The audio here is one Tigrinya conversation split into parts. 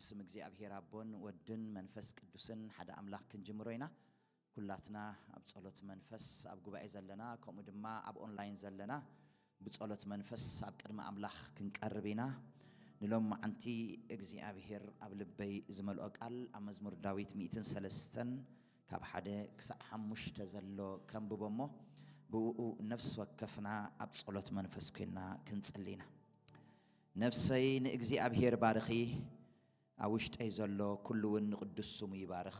ብስም እግዚኣብሔር ኣቦን ወድን መንፈስ ቅዱስን ሓደ ኣምላኽ ክንጅምሮ ኢና። ኩላትና ኣብ ጸሎት መንፈስ ኣብ ጉባኤ ዘለና፣ ከምኡ ድማ ኣብ ኦንላይን ዘለና ብጸሎት መንፈስ ኣብ ቅድሚ ኣምላኽ ክንቀርብ ኢና። ንሎም መዓንቲ እግዚኣብሔር ኣብ ልበይ ዝመልኦ ቃል ኣብ መዝሙር ዳዊት ሚእትን ሰለስተን ካብ ሓደ ክሳዕ ሓሙሽተ ዘሎ ከንብቦ እሞ፣ ብእኡ ነፍሲ ወከፍና ኣብ ጸሎት መንፈስ ኮይና ክንጽሊ ኢና። ነፍሰይ ንእግዚኣብሔር ባርኺ፣ ኣብ ውሽጠይ ዘሎ ኩሉ እውን ንቕዱስ ስሙ ይባርኽ።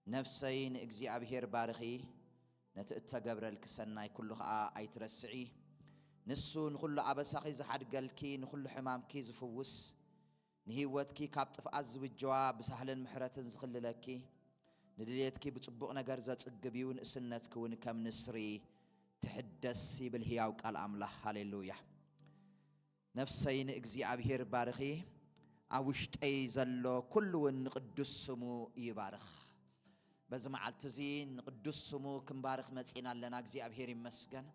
ነፍሰይ ንእግዚኣብሔር ባርኺ፣ ነቲ እተገብረልኪ ሰናይ ኩሉ ኸኣ ኣይትረስዒ። ንሱ ንኹሉ ኣበሳኺ ዝሓድገልኪ፣ ንኹሉ ሕማምኪ ዝፍውስ፣ ንህይወትኪ ካብ ጥፍኣት ዝብጀዋ፣ ብሳህልን ምሕረትን ዝኽልለኪ፣ ንድልየትኪ ብጽቡቕ ነገር ዘጽግብ እዩ፣ ንእስነትኪ እውን ከም ንስሪ ትሕደስ ይብል ህያው ቃል ኣምላኽ። ሃሌሉያ። ነፍሰይ ንእግዚኣብሔር ባርኺ፣ ኣብ ውሽጠይ ዘሎ ኩሉ እውን ንቕዱስ ስሙ ይባርኽ። በዚ መዓልቲ እዚ ንቕዱስ ስሙ ክንባርኽ መጺና ኣለና። እግዚኣብሔር ይመስገን።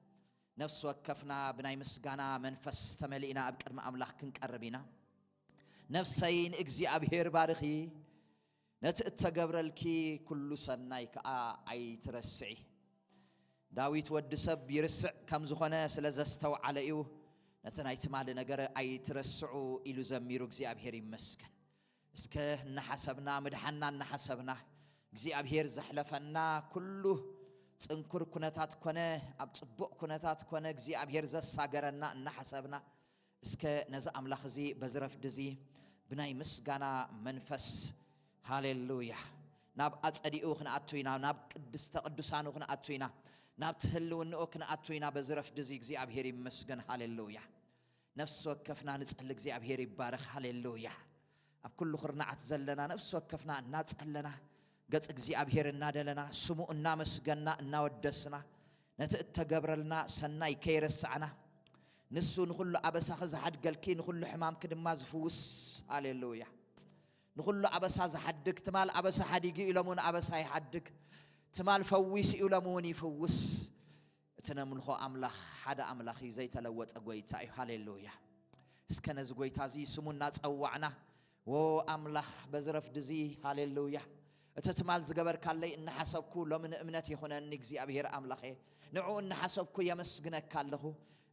ነፍሲ ወከፍና ብናይ ምስጋና መንፈስ ተመሊእና ኣብ ቅድሚ ኣምላኽ ክንቀርብ ኢና። ነፍሰይ ንእግዚኣብሔር ባርኺ፣ ነቲ እተገብረልኪ ኩሉ ሰናይ ከኣ ኣይትረስዒ። ዳዊት ወዲ ሰብ ይርስዕ ከም ዝኾነ ስለ ዘስተውዓለ እዩ፣ ነቲ ናይ ትማሊ ነገር ኣይትረስዑ ኢሉ ዘሚሩ። እግዚኣብሔር ይመስገን። እስከ እናሓሰብና፣ ምድሓንና እናሓሰብና፣ እግዚኣብሔር ዘሕለፈና ኩሉ ጽንኩር ኩነታት ኮነ፣ ኣብ ጽቡቕ ኩነታት ኮነ፣ እግዚኣብሔር ዘሳገረና እናሓሰብና፣ እስከ ነዚ ኣምላኽ እዚ በዚ ረፍዲ እዚ ብናይ ምስጋና መንፈስ፣ ሃሌሉያ፣ ናብ ኣጸዲኡ ክንኣቱ ኢና፣ ናብ ቅድስተ ቅዱሳኑ ክንኣቱ ኢና፣ ናብቲ ህልውንኡ ክንኣቱ ኢና። በዚ ረፍዲ እዚ እግዚኣብሔር ይመስገን። ሃሌሉያ። ነፍሲ ወከፍና ንጸሊ፣ እግዚኣብሔር ይባረኽ። ሃሌሉያ። ኣብ ኩሉ ኩርናዓት ዘለና ነፍሲ ወከፍና እናጸለና፣ ገጽ እግዚኣብሔር እናደለና፣ ስሙ እናመስገና፣ እናወደስና፣ ነቲ እተገብረልና ሰናይ ከይረሳዕና፣ ንሱ ንኹሉ ኣበሳኺ ዝሓድገልኪ፣ ንኹሉ ሕማምኪ ድማ ዝፍውስ። ሃሌሉያ። ንኹሉ ኣበሳ ዝሓድግ፣ ትማል ኣበሳ ሓዲጉ ኢሎም እውን ኣበሳ ይሓድግ፣ ትማል ፈዊሱ ኢሎም እውን ይፍውስ። እቲ ነምልኾ ኣምላኽ ሓደ ኣምላኽ እዩ፣ ዘይተለወጠ ጎይታ እዩ። ሃሌሉያ። እስከ ነዚ ጎይታ እዚ ስሙ እናጸዋዕና፣ ዎ ኣምላኽ በዚ ረፍዲ እዚ፣ ሃሌሉያ፣ እቲ ትማል ዝገበርካለይ እናሓሰብኩ ሎሚ ንእምነት ይኹነኒ እግዚኣብሔር ኣምላኸ፣ ንዕኡ እናሓሰብኩ የመስግነካ ኣለኹ።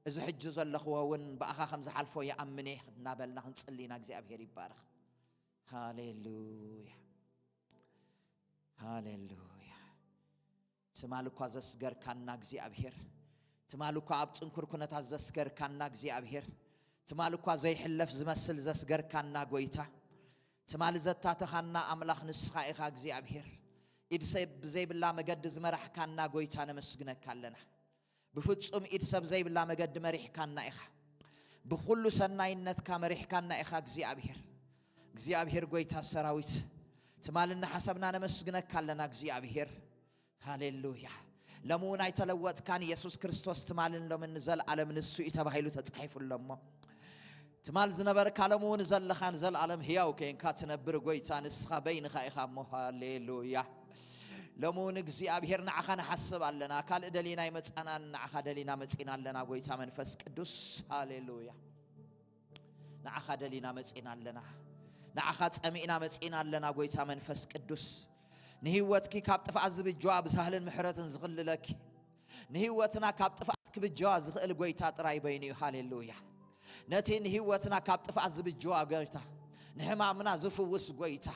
እዚ ሕጂ ዘለኽዎ እውን ብኣኻ ከም ዝሓልፎ ይኣምን እየ እናበልና ክንጽሊ ኢና። እግዚኣብሔር ይባረኽ። ሃሌሉያ። ሃሌሉያ። ትማል እኳ ዘስገርካና እግዚኣብሔር፣ ትማል እኳ ኣብ ጽንኩር ኩነታት ዘስገርካና እግዚኣብሔር፣ ትማል እኳ ዘይሕለፍ ዝመስል ዘስገርካና ጎይታ፣ ትማል ዘታተኻና ኣምላኽ ንስኻ ኢኻ እግዚኣብሔር። ኢድ ሰብ ብዘይብላ መገዲ ዝመራሕካና ጎይታ ነመስግነካ ኣለና። ብፍጹም ኢድ ሰብ ዘይብላ መገዲ መሪሕካና ኢኻ። ብኹሉ ሰናይነትካ መሪሕካና ኢኻ እግዚኣብሔር። እግዚኣብሔር ጎይታ ሰራዊት፣ ትማል እናሓሰብና ነመስግነካ ኣለና እግዚኣብሔር። ሃሌሉያ። ሎሚ እውን ኣይተለወጥካን፣ ኢየሱስ ክርስቶስ ትማልን ሎምን ንዘለኣለም ንሱ እዩ ተባሂሉ ተጻሒፉ ኣሎ እሞ፣ ትማል ዝነበርካ ሎሚ እውን ዘለኻ፣ ንዘለኣለም ህያው ኮይንካ ትነብር ጎይታ ንስኻ በይንኻ ኢኻ እሞ። ሃሌሉያ። ሎሚ እውን እግዚኣብሔር ንዓኻ ንሓስብ ኣለና። ካልእ ደሊና ኣይመጻናን፣ ንዓኻ ደሊና መጺና ኣለና። ጎይታ መንፈስ ቅዱስ፣ ሃሌሉያ። ንዓኻ ደሊና መጺና ኣለና። ንዓኻ ጸሚእና መጺና ኣለና። ጎይታ መንፈስ ቅዱስ፣ ንህይወትኪ ካብ ጥፍኣት ዝብጀዋ ብሳህልን ምሕረትን ዝኽልለኪ፣ ንህይወትና ካብ ጥፍኣት ክብጀዋ ዝኽእል ጎይታ ጥራይ በይኑ እዩ። ሃሌሉያ። ነቲ ንህይወትና ካብ ጥፍኣት ዝብጀዋ ጎይታ፣ ንሕማምና ዝፍውስ ጎይታ፣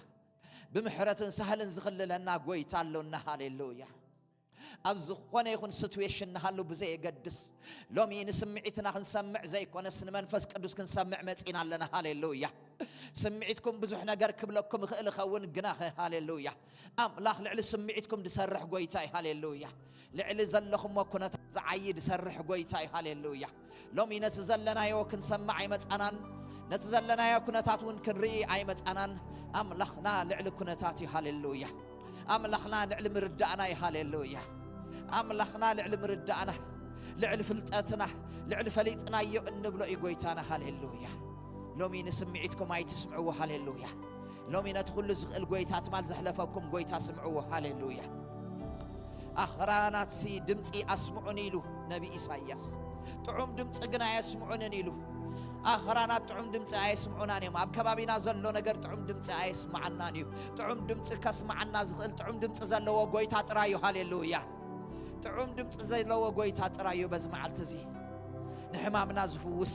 ብምሕረትን ሳህልን ዝኽልለና ጎይታ ኣሎና። ሃሌሉያ። ኣብ ዝኾነ ይኹን ሲትዌሽን ንሃሉ ብዘየገድስ፣ ሎሚ ንስምዒትና ክንሰምዕ ዘይኮነስ ንመንፈስ ቅዱስ ክንሰምዕ መጺና ኣለና። ሃሌሉያ። ስምዒትኩም ብዙሕ ነገር ክብለኩም ይኽእል ይኸውን፣ ግናኸ፣ ሃሌሉያ፣ ኣምላኽ ልዕሊ ስምዒትኩም ዝሰርሕ ጎይታ እዩ። ሃሌሉያ። ልዕሊ ዘለኹሞ ኩነታት ዝዓዪ ዝሰርሕ ጎይታ እዩ። ሃሌሉያ። ሎሚ ነቲ ዘለናዮ ክንሰምዕ ኣይመጻናን፣ ነቲ ዘለናዮ ኩነታት እውን ክንርኢ ኣይመጻናን። ኣምላኽና ልዕሊ ኩነታት እዩ። ሃሌሉያ። ኣምላኽና ልዕሊ ምርዳእና እዩ። ሃሌሉያ። ኣምላኽና ልዕሊ ምርዳእና፣ ልዕሊ ፍልጠትና፣ ልዕሊ ፈሊጥናዮ እንብሎ እዩ ጎይታና። ሃሌሉያ። ሎሚ ንስምዒትኩም ኣይትስምዕዎ። ሃሌሉያ። ሎሚ ነቲ ኩሉ ዝኽእል ጎይታ፣ ትማል ዘሕለፈኩም ጎይታ ስምዕዎ። ሃሌሉያ። ኣኽራናትሲ ድምፂ ኣስምዑን ኢሉ ነቢ ኢሳይያስ፣ ጥዑም ድምፂ ግን ኣየስምዑንን ኢሉ። ኣኽራናት ጥዑም ድምፂ ኣየስምዑናን እዮም። ኣብ ከባቢና ዘሎ ነገር ጥዑም ድምፂ ኣየስምዓናን እዩ። ጥዑም ድምፂ ከስምዓና ዝኽእል ጥዑም ድምፂ ዘለዎ ጎይታ ጥራይ እዩ። ሃሌሉያ። ጥዑም ድምፂ ዘለዎ ጎይታ ጥራይ እዩ በዚ መዓልቲ እዚ ንሕማምና ዝፍውስ፣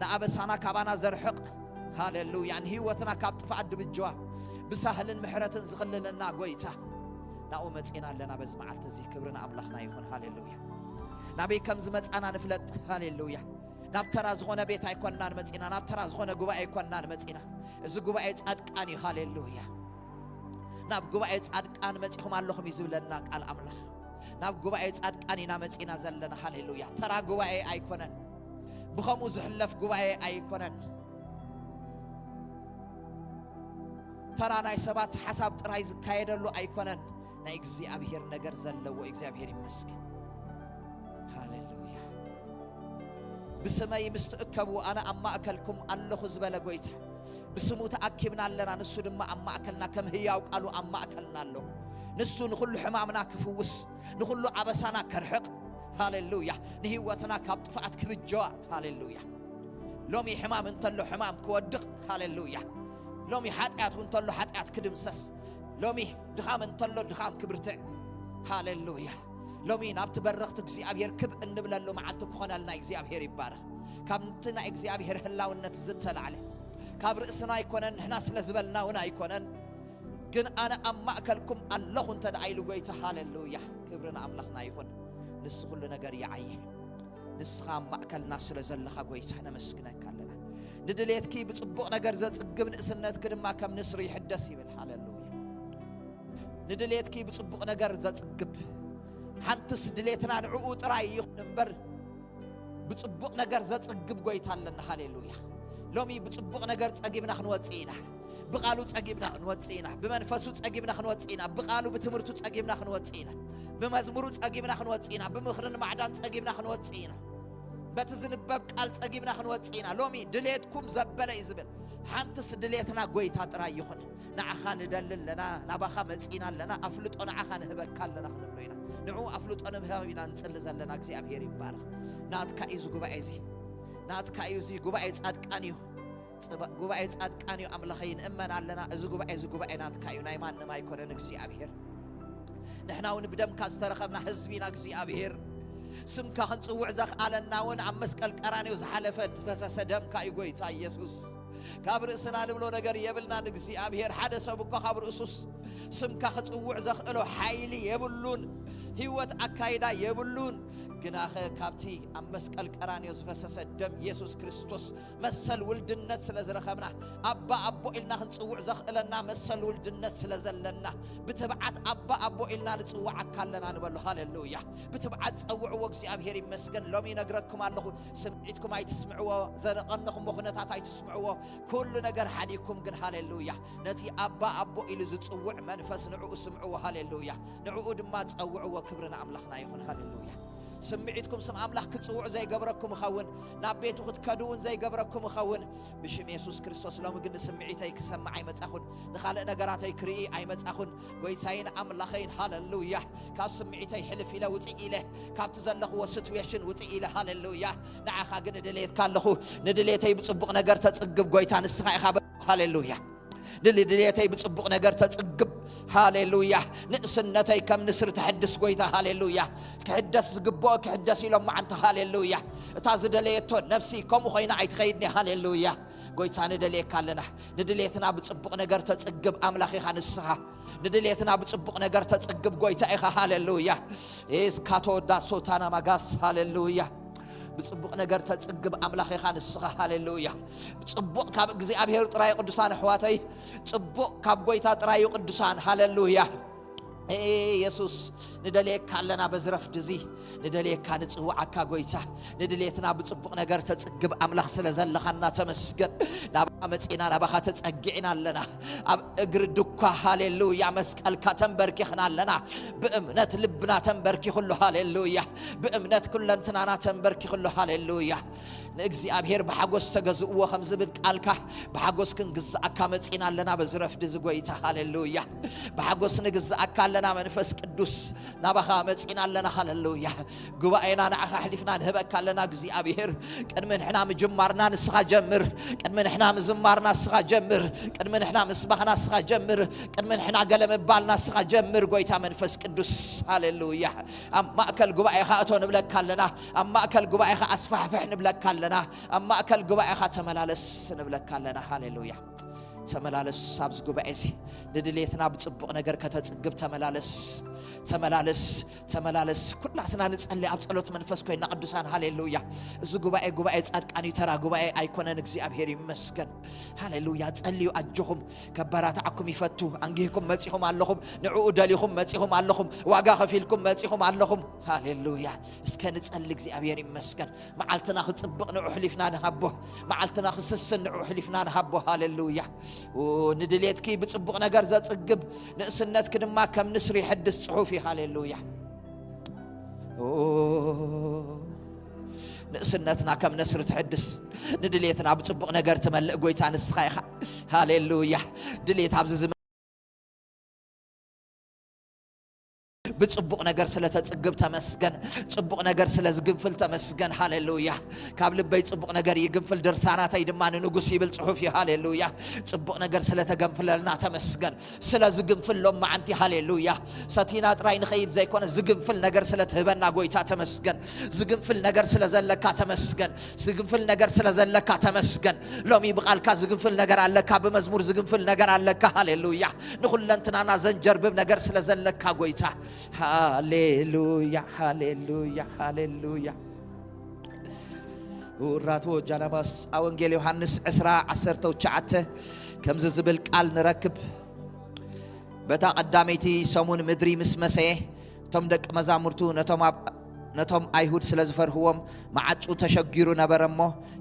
ንኣበሳና ካባና ዘርሕቕ፣ ሃሌሉያ፣ ንህይወትና ካብ ጥፍኣት ድብጀዋ፣ ብሳህልን ምሕረትን ዝኽልለና ጎይታ ናብኡ መፂና ኣለና በዚ መዓልቲ እዚ። ክብሪ ንኣምላኽና ይኹን። ሃሌሉያ። ናበይ ከም ዝመፃና ንፍለጥ። ሃሌሉያ። ናብ ተራ ዝኾነ ቤት ኣይኮንናን መፂና፣ ናብ ተራ ዝኾነ ጉባኤ ኣይኮንናን መፂና። እዚ ጉባኤ ጻድቃን እዩ። ሃሌሉያ። ናብ ጉባኤ ጻድቃን መፂኹም ኣለኹም እዩ ዝብለና ቃል ኣምላኽ። ናብ ጉባኤ ጻድቃን ኢና መፂና ዘለና። ሃሌሉያ። ተራ ጉባኤ ኣይኮነን። ብኸምኡ ዝሕለፍ ጉባኤ ኣይኮነን። ተራ ናይ ሰባት ሓሳብ ጥራይ ዝካየደሉ ኣይኮነን። ናይ እግዚኣብሔር ነገር ዘለዎ እግዚኣብሔር ይመስገን። ሃሌሉያ። ብስመይ ምስ ትእከቡ ኣነ ኣብ ማእከልኩም ኣለኹ ዝበለ ጎይታ፣ ብስሙ ተኣኪብና ኣለና። ንሱ ድማ ኣብ ማእከልና ከም ህያው ቃሉ ኣብ ማእከልና ኣሎ። ንሱ ንኹሉ ሕማምና ክፍውስ፣ ንኹሉ ኣበሳና ከርሕቕ፣ ሃሌሉያ፣ ንህይወትና ካብ ጥፍኣት ክብጀዋ፣ ሃሌሉያ። ሎሚ ሕማም እንተሎ ሕማም ክወድቕ፣ ሃሌሉያ። ሎሚ ሓጢኣት እውን እንተሎ ሓጢኣት ክድምሰስ፣ ሎሚ ድኻም እንተሎ ድኻም ክብርትዕ፣ ሃሌሉያ። ሎሚ ናብቲ በረኽቲ እግዚኣብሔር ክብ እንብለሉ መዓልቲ ክኾነልና እግዚኣብሔር ይባረኽ። ካብቲ ናይ እግዚኣብሔር ህላውነት ዝተላዕለ፣ ካብ ርእስና ኣይኮነን፣ ንሕና ስለ ዝበልና እውን ኣይኮነን፣ ግን ኣነ ኣብ ማእከልኩም ኣለኹ እንተ ደኣ ኢሉ ጎይታ፣ ሃሌሉያ፣ ክብሪ ንኣምላኽና ይኹን። ንሱ ኩሉ ነገር ይዓየ። ንስኻ ኣብ ማእከልና ስለ ዘለኻ ጎይታ ነመስግነካ ኣለና። ንድሌትኪ ብጽቡቕ ነገር ዘጽግብ፣ ንእስነትኪ ድማ ከም ንስሪ ይሕደስ ይብል። ሃሌሉያ። ንድሌትኪ ብጽቡቕ ነገር ዘጽግብ፣ ሓንትስ ድሌትና ንዕኡ ጥራይ ይኹን እምበር፣ ብጽቡቕ ነገር ዘጽግብ ጎይታ ኣለና። ሃሌሉያ። ሎሚ ብጽቡቕ ነገር ጸጊብና ክንወጽእ ኢና። ብቓሉ ጸጊብና ክንወጽእ ኢና። ብመንፈሱ ጸጊብና ክንወጽእ ኢና። ብቓሉ፣ ብትምህርቱ ጸጊብና ክንወጽእ ኢና። ብመዝሙሩ ጸጊብና ክንወጽእ ኢና። ብምኽርን ማዕዳን ጸጊብና ክንወጽእ ኢና። በቲ ዝንበብ ቃል ጸጊብና ክንወጽእ ኢና። ሎሚ ድሌትኩም ዘበለ እዩ ዝብል። ሓንትስ ድሌትና ጎይታ ጥራይ ይኹን። ንዓኻ ንደሊ ኣለና፣ ናባኻ መጺና ኣለና፣ ኣፍልጦ ንዓኻ ንህበካ ኣለና ክንብሎ ኢና። ንዕኡ ኣፍልጦ ንምሃብ ኢና ንጽሊ ዘለና። እግዚኣብሔር ይባረኽ። ናትካ እዩ እዚ ጉባኤ እዚ። ናትካ እዩ እዚ ጉባኤ ጻድቃን እዩ። ጽባ-፣ ጉባኤ ጻድቃን እዩ ኣምላኸይ፣ ንእመን ኣለና። እዚ ጉባኤ እዚ ጉባኤ ናትካ እዩ፣ ናይ ማንም ኣይኮነን እግዚኣብሔር። ንሕና እውን ብደምካ ዝተረኸብና ህዝቢ ኢና እግዚኣብሔር። ስምካ ክንጽውዕ ዘኽኣለና እውን ኣብ መስቀል ቀራንዮ ዝሓለፈ ዝፈሰሰ ደምካ እዩ ጎይታ ኢየሱስ። ካብ ርእስና ንብሎ ነገር የብልናን እግዚኣብሔር። ሓደ ሰብ እኮ ካብ ርእሱስ ስምካ ክጽውዕ ዘኽእሎ ሓይሊ የብሉን። ህይወት ኣካይዳ የብሉን። ግናኸ ካብቲ ኣብ መስቀል ቀራንዮ ዝፈሰሰ ደም ኢየሱስ ክርስቶስ መሰል ውልድነት ስለ ዝረኸብና፣ ኣባ ኣቦ ኢልና ክንጽውዕ ዘኽእለና መሰል ውልድነት ስለ ዘለና፣ ብትብዓት ኣባ ኣቦ ኢልና ንጽውዓካ ኣለና ንበሎ። ሃሌሉያ። ብትብዓት ጸውዕዎ። እግዚኣብሔር ይመስገን። ሎሚ ይነግረኩም ኣለኹ፣ ስምዒትኩም ኣይትስምዕዎ፣ ዘረቐንኹሞ ኩነታት ኣይትስምዕዎ። ኩሉ ነገር ሓዲግኩም ግን፣ ሃሌሉያ፣ ነቲ ኣባ ኣቦ ኢሉ ዝጽውዕ መንፈስ ንዕኡ ስምዕዎ። ሃሌሉያ። ንዕኡ ድማ ጸውዕዎ። ክብሪ ንኣምላኽና ይኹን። ሃሌሉያ። ስምዒትኩም ስም ኣምላኽ ክጽውዕ ዘይገብረኩም ይኸውን። ናብ ቤቱ ክትከዱ እውን ዘይገብረኩም ይኸውን። ብሽም የሱስ ክርስቶስ ሎሚ ግን ንስምዒተይ ክሰምዕ ኣይመጻኹን። ንኻልእ ነገራተይ ክርኢ ኣይመጻኹን። ጎይታይን ኣምላኸይን፣ ሃሌሉያ። ካብ ስምዒተይ ሕልፍ ኢለ ውጽእ ኢለ፣ ካብቲ ዘለኽዎ ሲትዌሽን ውጽእ ኢለ፣ ሃሌሉያ። ንዓኻ ግን እደልየካ ኣለኹ። ንድሌተይ ብጽቡቕ ነገር ተጽግብ ጎይታ ንስኻ ኢኻ በ-፣ ሃሌሉያ። ንድሌተይ ብጽቡቕ ነገር ተጽግብ። ሃሌሉያ። ንእስነተይ ከም ንስሪ ተሐድስ ጎይታ። ሃሌሉያ። ክሕደስ ዝግብኦ ክሕደስ ኢሎም መዓንታ። ሃሌሉያ። እታ ዝደለየቶ ነፍሲ ከምኡ ኮይና ኣይትኸይድን እያ። ሃሌሉያ። ጎይታ ንደልየካ ኣለና። ንድሌትና ብጽቡቕ ነገር ተጽግብ ኣምላኽ ኢኻ ንስኻ። ንድሌትና ብጽቡቕ ነገር ተጽግብ ጎይታ ኢኻ። ሃሌሉያ። ኤስካቶ ዳሶታና ማጋስ። ሃሌሉያ። ብጽቡቕ ነገር ተጽግብ ኣምላኽ ኢኻ ንስኻ። ሃሌሉያ። ጽቡቕ ካብ እግዚኣብሔር ጥራይ ቅዱሳን ኣሕዋተይ፣ ጽቡቕ ካብ ጎይታ ጥራይ እዩ ቅዱሳን። ሃሌሉያ። ኤ የሱስ፣ ንደልየካ ኣለና በዚ ረፍዲ እዚ፣ ንደልየካ ንጽውዓካ ጎይታ። ንድሌትና ብጽቡቕ ነገር ተጽግብ ኣምላኽ ስለ ዘለኻና ተመስገን። ናባኻ መጺና ናባኻ ተጸጊዕና ኣለና። ኣብ እግሪ ድኳ፣ ሃሌሉያ፣ መስቀልካ ተንበርኪኽና ኣለና። ብእምነት ልብና ተንበርኪኹ ኣሎ። ሃሌሉያ። ብእምነት ኩለንትናና ተንበርኪኹ ኣሎ። ሃሌሉያ። ንእግዚኣብሔር ብሓጎስ ተገዝእዎ ከም ዝብል ቃልካ፣ ብሓጎስ ክንግዝኣካ መጺና ኣለና በዚ ረፍዲ እዚ ጎይታ። ሃሌሉያ። ብሓጎስ ንግዝኣካ ኣለና መንፈስ ቅዱስ፣ ናባኻ መጺና ኣለና። ሃሌሉያ። ጉባኤና ንዓኻ ኣሕሊፍና ንህበካ ኣለና እግዚኣብሔር። ቅድሚ ንሕና ምጅማርና ንስኻ ጀምር። ቅድሚ ንሕና ምዝማርና ንስኻ ጀምር። ቅድሚ ንሕና ምስባኽና ንስኻ ጀምር። ቅድሚ ንሕና ገለ ምባልና ንስኻ ጀምር ጎይታ መንፈስ ቅዱስ። ሃሌሉያ። ኣብ ማእከል ጉባኤኻ እቶ ንብለካ ኣለና። ኣብ ማእከል ጉባኤኻ ኣስፋሕፍሕ ንብለካ ኣለና። ኣብ ማእከል ጉባኤኻ ተመላለስ ንብለካ ኣለና። ሃሌሉያ። ተመላለስ ኣብዚ ጉባኤ እዚ። ንድሌትና ብጽቡቕ ነገር ከተጽግብ ተመላለስ። ተመላለስ፣ ተመላለስ። ኩላትና ንጸሊ ኣብ ጸሎት መንፈስ ኮይና ቅዱሳን። ሃሌሉያ። እዚ ጉባኤ ጉባኤ ጻድቃን እዩ፣ ተራ ጉባኤ ኣይኮነን። እግዚኣብሔር ይመስገን። ሃሌሉያ። ጸልዩ ኣጆኹም። ከባራትዓኩም ይፈቱ። ኣንጊህኩም መጺኹም ኣለኹም። ንዕኡ ደሊኹም መጺኹም ኣለኹም። ዋጋ ከፊልኩም መጺኹም ኣለኹም። ሃሌሉያ። እስከ ንጸሊ። እግዚኣብሔር ይመስገን። መዓልትና ክጽብቕ ንዑ ሕሊፍና ንሃቦ። መዓልትና ክስስን ንዑ ሕሊፍና ንሃቦ። ሃሌሉያ። ኦ፣ ንድሌትኪ ብጽቡቕ ነገር ዘጽግብ፣ ንእስነትኪ ድማ ከም ንስሪ ይሕድስ ጽሑፍ እዩ። ሃሌሉያ። ኦ፣ ንእስነትና ከም ነስሪ ትሕድስ፣ ንድሌትና ብጽቡቕ ነገር ትመልእ ጎይታ ንስኻ ኢኻ። ሃሌሉያ። ድሌት ኣብዚ ዝመ-፣ ብጽቡቕ ነገር ስለ ተጽግብ ተመስገን። ጽቡቕ ነገር ስለ ዝግንፍል ተመስገን። ሃሌሉያ። ካብ ልበይ ጽቡቕ ነገር ይግንፍል፣ ድርሳናተይ ድማ ንንጉስ ይብል ጽሑፍ እዩ። ሃሌሉያ። ጽቡቕ ነገር ስለ ተገንፍለልና ተመስገን። ስለ ዝግንፍል ሎም መዓንቲ። ሃሌሉያ። ሰቲና ጥራይ ንኸይድ ዘይኮነ፣ ዝግንፍል ነገር ስለ ትህበና ጎይታ ተመስገን። ዝግንፍል ነገር ስለ ዘለካ ተመስገን። ዝግንፍል ነገር ስለ ዘለካ ተመስገን። ሎሚ ብቓልካ ዝግንፍል ነገር ኣለካ፣ ብመዝሙር ዝግንፍል ነገር ኣለካ። ሃሌሉያ። ንኹለንትናና ዘንጀርብብ ነገር ስለ ዘለካ ጎይታ። ሃሌሉያ፣ ሃሌሉያ፣ ሃሌሉያ። ውራቶ ጃናባስ ወንጌል ዮሃንስ ዕስራ ዓሰርተ ትሽዓተ ከምዚ ዝብል ቃል ንረክብ። በታ ቀዳመይቲ ሰሙን ምድሪ ምስ መሰየ፣ እቶም ደቂ መዛሙርቱ ነቶም ኣብ-፣ ነቶም ኣይሁድ ስለ ዝፈርህዎም፣ መዓጹ ተሸጊሩ ነበረ እሞ፣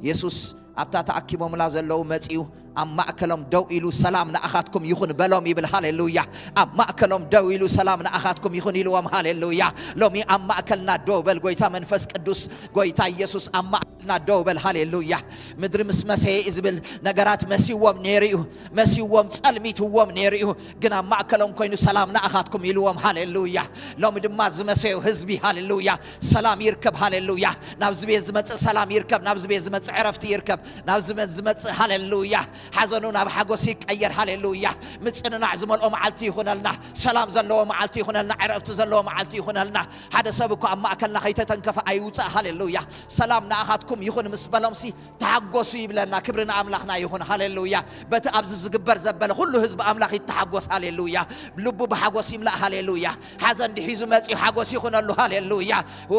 የሱስ ኣብታ ተኣኪቦምላ ዘለዉ መጺኡ፣ ኣብ ማእከሎም ደው ኢሉ፣ "ሰላም ንኣኻትኩም ይኹን" በሎም ይብል። ሃሌሉያ። ኣብ ማእከሎም ደው ኢሉ፣ "ሰላም ንኣኻትኩም ይኹን" ኢልዎም። ሃሌሉያ። ሎሚ ኣብ ማእከልና ደው በል፣ ጎይታ መንፈስ ቅዱስ፣ ጎይታ የሱስ ኣብ ማእከልና ደው በል። ሃሌሉያ። ምድሪ ምስ መሰየ እዩ ዝብል፣ ነገራት መሲዎም ነይሩ እዩ፣ መሲዎም ጸልሚትዎም ነይሩ እዩ። ግን ኣብ ማእከሎም ኮይኑ "ሰላም ንኣኻትኩም" ኢልዎም። ሃሌሉያ። ሎሚ ድማ ዝመሰዮ ህዝቢ፣ ሃሌሉያ፣ ሰላም ይርከብ። ሃሌሉያ። ናብዚ ቤት ዝመጽእ ሰላም ይርከብ። ናብዚ ቤት ዝመጽእ ዕረፍቲ ይርከብ። ናብዚ ቤት ዝመጽእ፣ ሃሌሉያ፣ ሓዘኑ ናብ ሓጎስ ይቀየር። ሃሌሉያ። ምጽንናዕ ዝመልኦ መዓልቲ ይኹነልና። ሰላም ዘለዎ መዓልቲ ይኹነልና። ዕረፍቲ ዘለዎ መዓልቲ ይኹነልና። ሓደ ሰብ እኮ ኣብ ማእከልና ከይተተንከፈ ኣይውጻእ። ሃሌሉያ። "ሰላም ንኣኻትኩም ይኹን" ምስ በሎምሲ ተሓጎሱ ይብለና። ክብሪ ንኣምላኽና ይኹን። ሃሌሉያ። በቲ ኣብዚ ዝግበር ዘበለ ኩሉ ህዝቢ ኣምላኽ ይተሓጎስ። ሃሌሉያ። ልቡ ብሓጎስ ይምላእ። ሃሌሉያ። ሓዘን ድሒዙ መጺኡ ሓጎስ ይኹነሉ። ሃሌሉያ። ኦ፣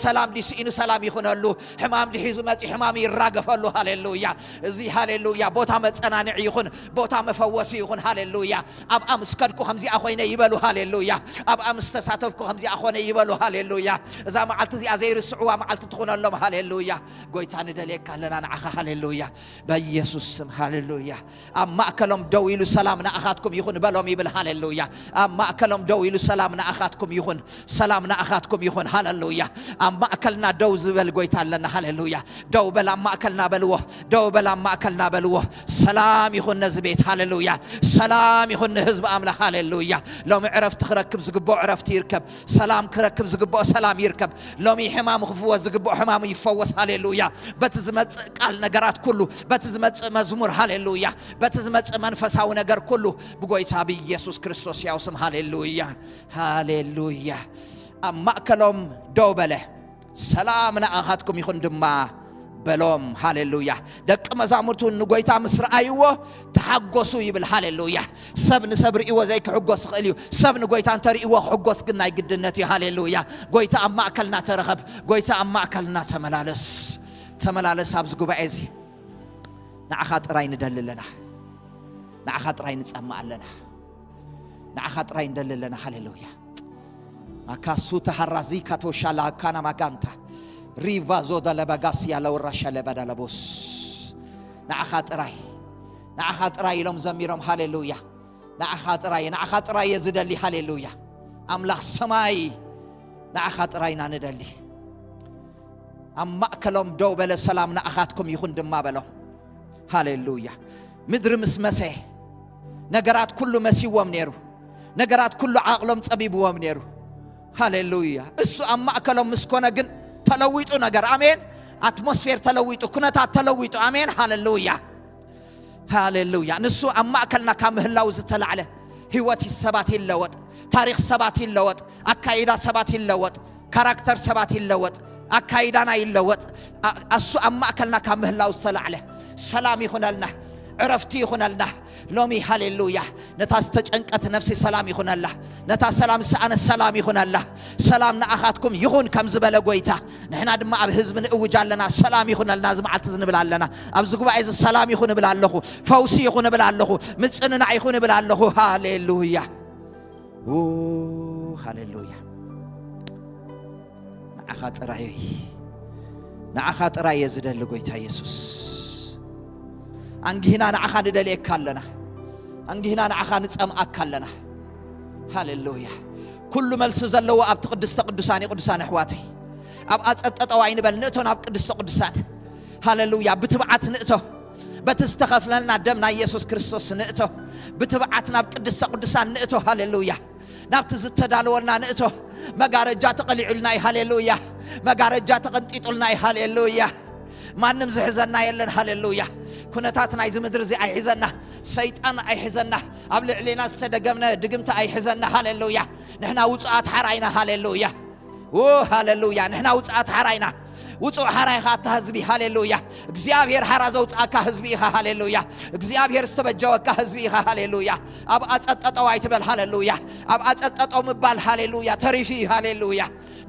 ሰላም ድዩ ስኢኑ ሰላም ይኹነሉ። ሕማም ድሒዙ መጺኡ ሕማም ይራገፈሉ። ሃሌሉያ። እዚ ሃሌሉያ ቦታ መጸናንዒ ይኹን፣ ቦታ መፈወሲ ይኹን። ሃሌሉያ። ኣብኣ ምስ ከድኩ ከምዚኣ ኮይነ ይበሉ። ሃሌሉያ። ኣብኣ ምስ ተሳተፍኩ ከምዚኣ ኮነ ይበሉ። ሃሌሉያ። እዛ መዓልቲ እዚኣ ዘይርስዕዋ መዓልቲ ትኹነሎም። ሃሌሉያ። ጎይታ ንደልየካ ኣለና ንዓኻ። ሃሌሉያ። በኢየሱስ ስም። ሃሌሉያ። ኣብ ማእከሎም ደው ኢሉ "ሰላም ንኣኻትኩም ይኹን" በሎም ይብል። ሃሌሉያ። ኣብ ማእከሎም ደው ኢሉ "ሰላም ንኣኻትኩም ይኹን፣ ሰላም ንኣኻትኩም ይኹን።" ሃሌሉያ። ኣብ ማእከልና ደው ዝበል ጎይታ ኣለና። ሃሌሉያ። "ደው በል ኣብ ማእከልና" በልዎ። "ደው በል ኣብ ማእከልና" በልዎ። ሰላም ይኹን ነዚ ቤት። ሃሌሉያ። ሰላም ይኹን ንህዝቢ ኣምላኽ። ሃሌሉያ። ሎሚ ዕረፍቲ ክረክብ ዝግብኦ ዕረፍቲ ይርከብ። ሰላም ክረክብ ዝግብኦ ሰላም ይርከብ። ሎሚ ሕማሙ ክፍወስ ዝግብኦ ሕማሙ ይፈወስ። ሃሌሉያ። በቲ ዝመጽእ ቃል ነገራት ኩሉ፣ በቲ ዝመጽእ መዝሙር፣ ሃሌሉያ፣ በቲ ዝመጽእ መንፈሳዊ ነገር ኩሉ ብጎይታ ብኢየሱስ ክርስቶስ ያው ስም፣ ሃሌሉያ፣ ሃሌሉያ። ኣብ ማእከሎም ደው በለ። "ሰላም ንኣኻትኩም ይኹን" ድማ በሎም። ሃሌሉያ። ደቂ መዛሙርቱ ንጎይታ ምስ ረኣይዎ ተሓጎሱ ይብል። ሃሌሉያ። ሰብ ንሰብ ርእይዎ ዘይክሕጎስ ይኽእል እዩ። ሰብ ንጎይታ እንተርእይዎ ክሕጎስ ግን ናይ ግድነት እዩ። ሃሌሉያ። ጎይታ ኣብ ማእከልና ተረኸብ። ጎይታ ኣብ ማእከልና ተመላለስ። ተመላለስ ኣብዚ ጉባኤ እዚ። ንዓኻ ጥራይ ንደሊ ኣለና። ንዓኻ ጥራይ ንጸምእ ኣለና። ንዓኻ ጥራይ ንደሊ ኣለና። ሃሌሉያ። ማካሱ ተሃራዚ ካቶሻላ ካና ማጋንታ ሪቫ ዞዳ ለባጋስያ ለውራሻ ለባዳ ለቦስ። ንዓኻ ጥራይ፣ ንዓኻ ጥራይ ኢሎም ዘሚሮም። ሃሌሉያ። ንዓኻ ጥራይ፣ ንዓኻ ጥራይ እየ ዝደሊ። ሃሌሉያ። ኣምላኽ ሰማይ፣ ንዓኻ ጥራይ ኢና ንደሊ። ኣብ ማእከሎም ደው በለ፣ ሰላም ንኣኻትኩም ይኹን ድማ በሎም። ሃሌሉያ። ምድሪ ምስ መሰየ፣ ነገራት ኩሉ መሲዎም ነይሩ። ነገራት ኩሉ ዓቕሎም ጸቢብዎም ነይሩ። ሃሌሉያ። እሱ ኣብ ማእከሎም ምስ ኮነ ግን ተለዊጡ ነገር። ኣሜን። ኣትሞስፌር ተለዊጡ፣ ኩነታት ተለዊጡ። ኣሜን። ሃሌሉያ። ሃሌሉያ። ንሱ ኣብ ማእከልና ካብ ምህላው ዝተላዕለ ህይወት ሰባት ይለወጥ፣ ታሪኽ ሰባት ይለወጥ፣ ኣካይዳ ሰባት ይለወጥ፣ ካራክተር ሰባት ይለወጥ፣ ኣካይዳና ይለወጥ። ኣ-፣ እሱ ኣብ ማእከልና ካብ ምህላው ዝተላዕለ ሰላም ይኹነልና፣ ዕረፍቲ ይኹነልና። ሎሚ ሃሌሉያ፣ ነታ ዝተጨንቀት ነፍሲ ሰላም ይኹነላ። ነታ ሰላም ዝሰኣነ ሰላም ይኹነላ። ሰላም ንኣኻትኩም ይኹን ከም ዝበለ ጎይታ፣ ንሕና ድማ ኣብ ህዝቢ ንእውጅ ኣለና። ሰላም ይኹነልና፣ እዚ መዓልቲ እዚ ንብል ኣለና። ኣብዚ ጉባኤ እዚ ሰላም ይኹን እብል ኣለኹ። ፈውሲ ይኹን እብል ኣለኹ። ምጽንናዕ ይኹን እብል ኣለኹ። ሃሌሉያ። ኡ፣ ሃሌሉያ። ንዓኻ ጥራይ፣ ንዓኻ ጥራይ እየ ዝደሊ ጎይታ የሱስ። ኣንጊህና ንዓኻ ንደልየካ ኣለና። ኣንጊህና ንዓኻ ንጸምኣካ ኣለና። ሃሌሉያ። ኩሉ መልሲ ዘለዎ ኣብቲ ቅድስተ ቅዱሳን እዩ፣ ቅዱሳን ኣሕዋተይ። ኣብ ኣጸጠጠው ኣይንበል፣ ንእቶ ናብ ቅድስተ ቅዱሳን። ሃሌሉያ። ብትብዓት ንእቶ። በቲ ዝተኸፍለልና ደም ናይ የሱስ ክርስቶስ ንእቶ። ብትብዓት ናብ ቅድስተ ቅዱሳን ንእቶ። ሃሌሉያ። ናብቲ ዝተዳለወልና ንእቶ። መጋረጃ ተቐሊዑልና እዩ። ሃሌሉያ። መጋረጃ ተቐንጢጡልና እዩ። ሃሌሉያ። ማንም ዝሕዘና የለን። ሃሌሉያ። ኩነታት ናይዚ ምድሪ እዚ ኣይሕዘና። ሰይጣን ኣይሕዘና። ኣብ ልዕሌና ዝተደገምነ ድግምቲ ኣይሕዘና። ሃሌሉያ። ንሕና ውጹኣት ሓራ ኢና። ሃሌሉያ። ኦ፣ ሃሌሉያ። ንሕና ውጹኣት ሓራ ኢና። ውጹእ ሓራ ኢኻ ኣታ ህዝቢ። ሃሌሉያ። እግዚኣብሔር ሓራ ዘውጽኣካ ህዝቢ ኢኻ። ሃሌሉያ። እግዚኣብሔር ዝተበጀወካ ህዝቢ ኢኻ። ሃሌሉያ። ኣብ ኣጸጠጠው ኣይትበል። ሃሌሉያ። ኣብ ኣጸጠጠው ምባል፣ ሃሌሉያ፣ ተሪፊ እዩ። ሃሌሉያ።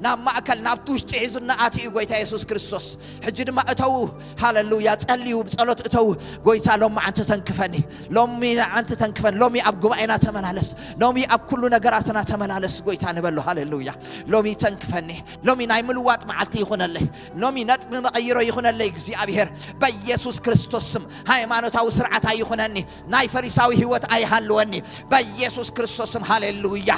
ናብ ማእከል፣ ናብቲ ውሽጢ ሒዙና ኣትዩ ጎይታ የሱስ ክርስቶስ። ሕጂ ድማ እተው። ሃሌሉያ። ጸልዩ፣ ብጸሎት እተው። ጎይታ ሎሚ ኣንቲ ተንክፈኒ። ሎሚ ኣንቲ ተንክፈን። ሎሚ ኣብ ጉባኤና ተመላለስ። ሎሚ ኣብ ኩሉ ነገራትና ተመላለስ ጎይታ ንበሎ። ሃሌሉያ። ሎሚ ተንክፈኒ። ሎሚ ናይ ምልዋጥ መዓልቲ ይኹነለይ። ሎሚ ነጥቢ መቐይሮ ይኹነለይ እግዚኣብሔር። በኢየሱስ ክርስቶስ ስም ሃይማኖታዊ ስርዓት ኣይኹነኒ። ናይ ፈሪሳዊ ህይወት ኣይሃልወኒ። በኢየሱስ ክርስቶስ ስም ሃሌሉያ።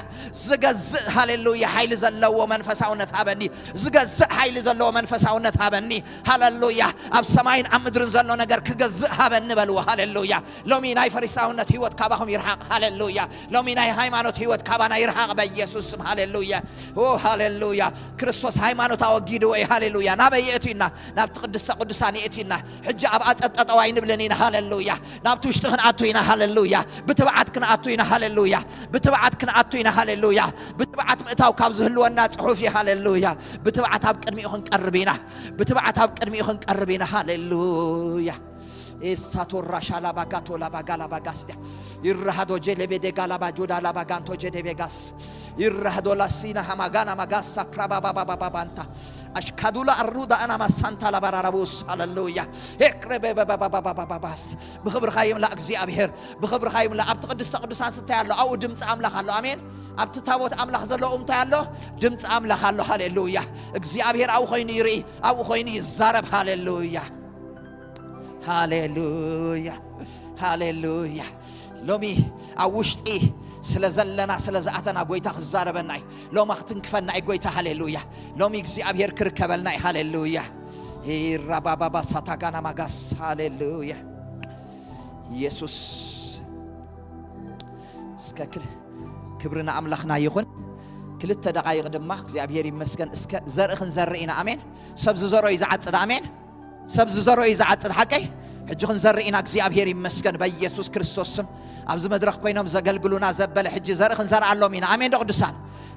ዝገዝእ ሃሌሉያ ሓይሊ ዘለዎ መንፈሳውነት ሃበኒ። ዝገዝእ ሓይሊ ዘለዎ መንፈሳውነት ሃበኒ። ሃሌሉያ። ኣብ ሰማይን ኣብ ምድርን ዘሎ ነገር ክገዝእ ሃበኒ በልዎ። ሃሌሉያ። ሎሚ ናይ ፈሪሳውነት ህይወት ካባኹም ይርሓቕ። ሃሌሉያ። ሎሚ ናይ ሃይማኖት ህይወት ካባና ይርሓቕ በኢየሱስ ስም። ሃሌሉያ። ኦ፣ ሃሌሉያ። ክርስቶስ ሃይማኖት ኣወጊድዎ እዩ። ሃሌሉያ። ናበይ የእትዩና? ናብቲ ቅድስተ ቅዱሳን የእትዩና። ሕጂ ኣብ ኣጸጠጠው ኣይንብልን ኢና። ሃሌሉያ። ናብቲ ውሽጢ ክንኣቱ ኢና። ሃሌሉያ። ብትብዓት ክንኣቱ ኢና። ሃሌሉያ። ብትብዓት ክንኣቱ ኢና። ሃሌሉያ። ብትብዓት ምእታው ካብ ዝህልወና ጽሑፍ እዩ። ሃሌሉያ። ብትብዓት ኣብ ቅድሚኡ ክንቀርብ ኢና። ብትብዓት ኣብ ቅድሚኡ ክንቀርብ ኢና። ሃሌሉያ። ኤሳቶራ ሻላባጋቶ ላባጋላባጋስ ድያ። ይረሃዶ ጀሌቤ ዴጋ ላባጆዳ ላባጋንቶ ጀዴቤጋስ። ይረሃዶ ላሲና ሃማጋና ማጋሳ ፕራባባባባባንታ። ኣሽካዱላ ኣሩዳ ኣናማ ሳንታ ላባራራቡስ። ሃሌሉያ። ኤክሬቤባባባባባባስ። ብኽብርኻ ይምላ እግዚኣብሔር። ብኽብርኻ ይምላ። ኣብቲ ቅድስተ ቅዱሳን ስታይ ኣሎ። ኣብኡ ድምፂ ኣምላኽ ኣሎ። ኣሜን። ኣብቲ ታቦት ኣምላኽ ዘለዎ እንታይ ኣሎ? ድምፂ ኣምላኽ ኣሎ። ሃሌሉያ። እግዚኣብሔር ኣብኡ ኮይኑ ይርኢ፣ ኣብኡ ኮይኑ ይዛረብ። ሃሌሉያ። ሃሌሉያ። ሃሌሉያ። ሎሚ ኣብ ውሽጢ ስለ ዘለና፣ ስለ ዝኣተና ጎይታ ክዛረበና እዩ። ሎማ ክትንክፈና እዩ ጎይታ። ሃሌሉያ። ሎሚ እግዚኣብሔር ክርከበልና እዩ። ሃሌሉያ። ሂራባባባ ሳታጋና ማጋስ። ሃሌሉያ። ኢየሱስ። እስከ ክል-፣ ክብሪ ንኣምላኽና ይኹን። ክልተ ደቓይቕ ድማ እግዚኣብሔር ይመስገን። እስከ ዘርኢ ክንዘርእ ኢና። ኣሜን። ሰብ ዝዘሮ እዩ ዝዓጽድ። ኣሜን። ሰብ ዝዘሮ እዩ ዝዓጽድ። ሓቀይ? ሕጂ ክንዘርእ ኢና። እግዚኣብሔር ይመስገን። በኢየሱስ ክርስቶስ ስም ኣብዚ መድረኽ ኮይኖም ዘገልግሉና ዘበለ ሕጂ ዘርኢ ክንዘርኣሎም ኢና። ኣሜን ዶ ቅዱሳን?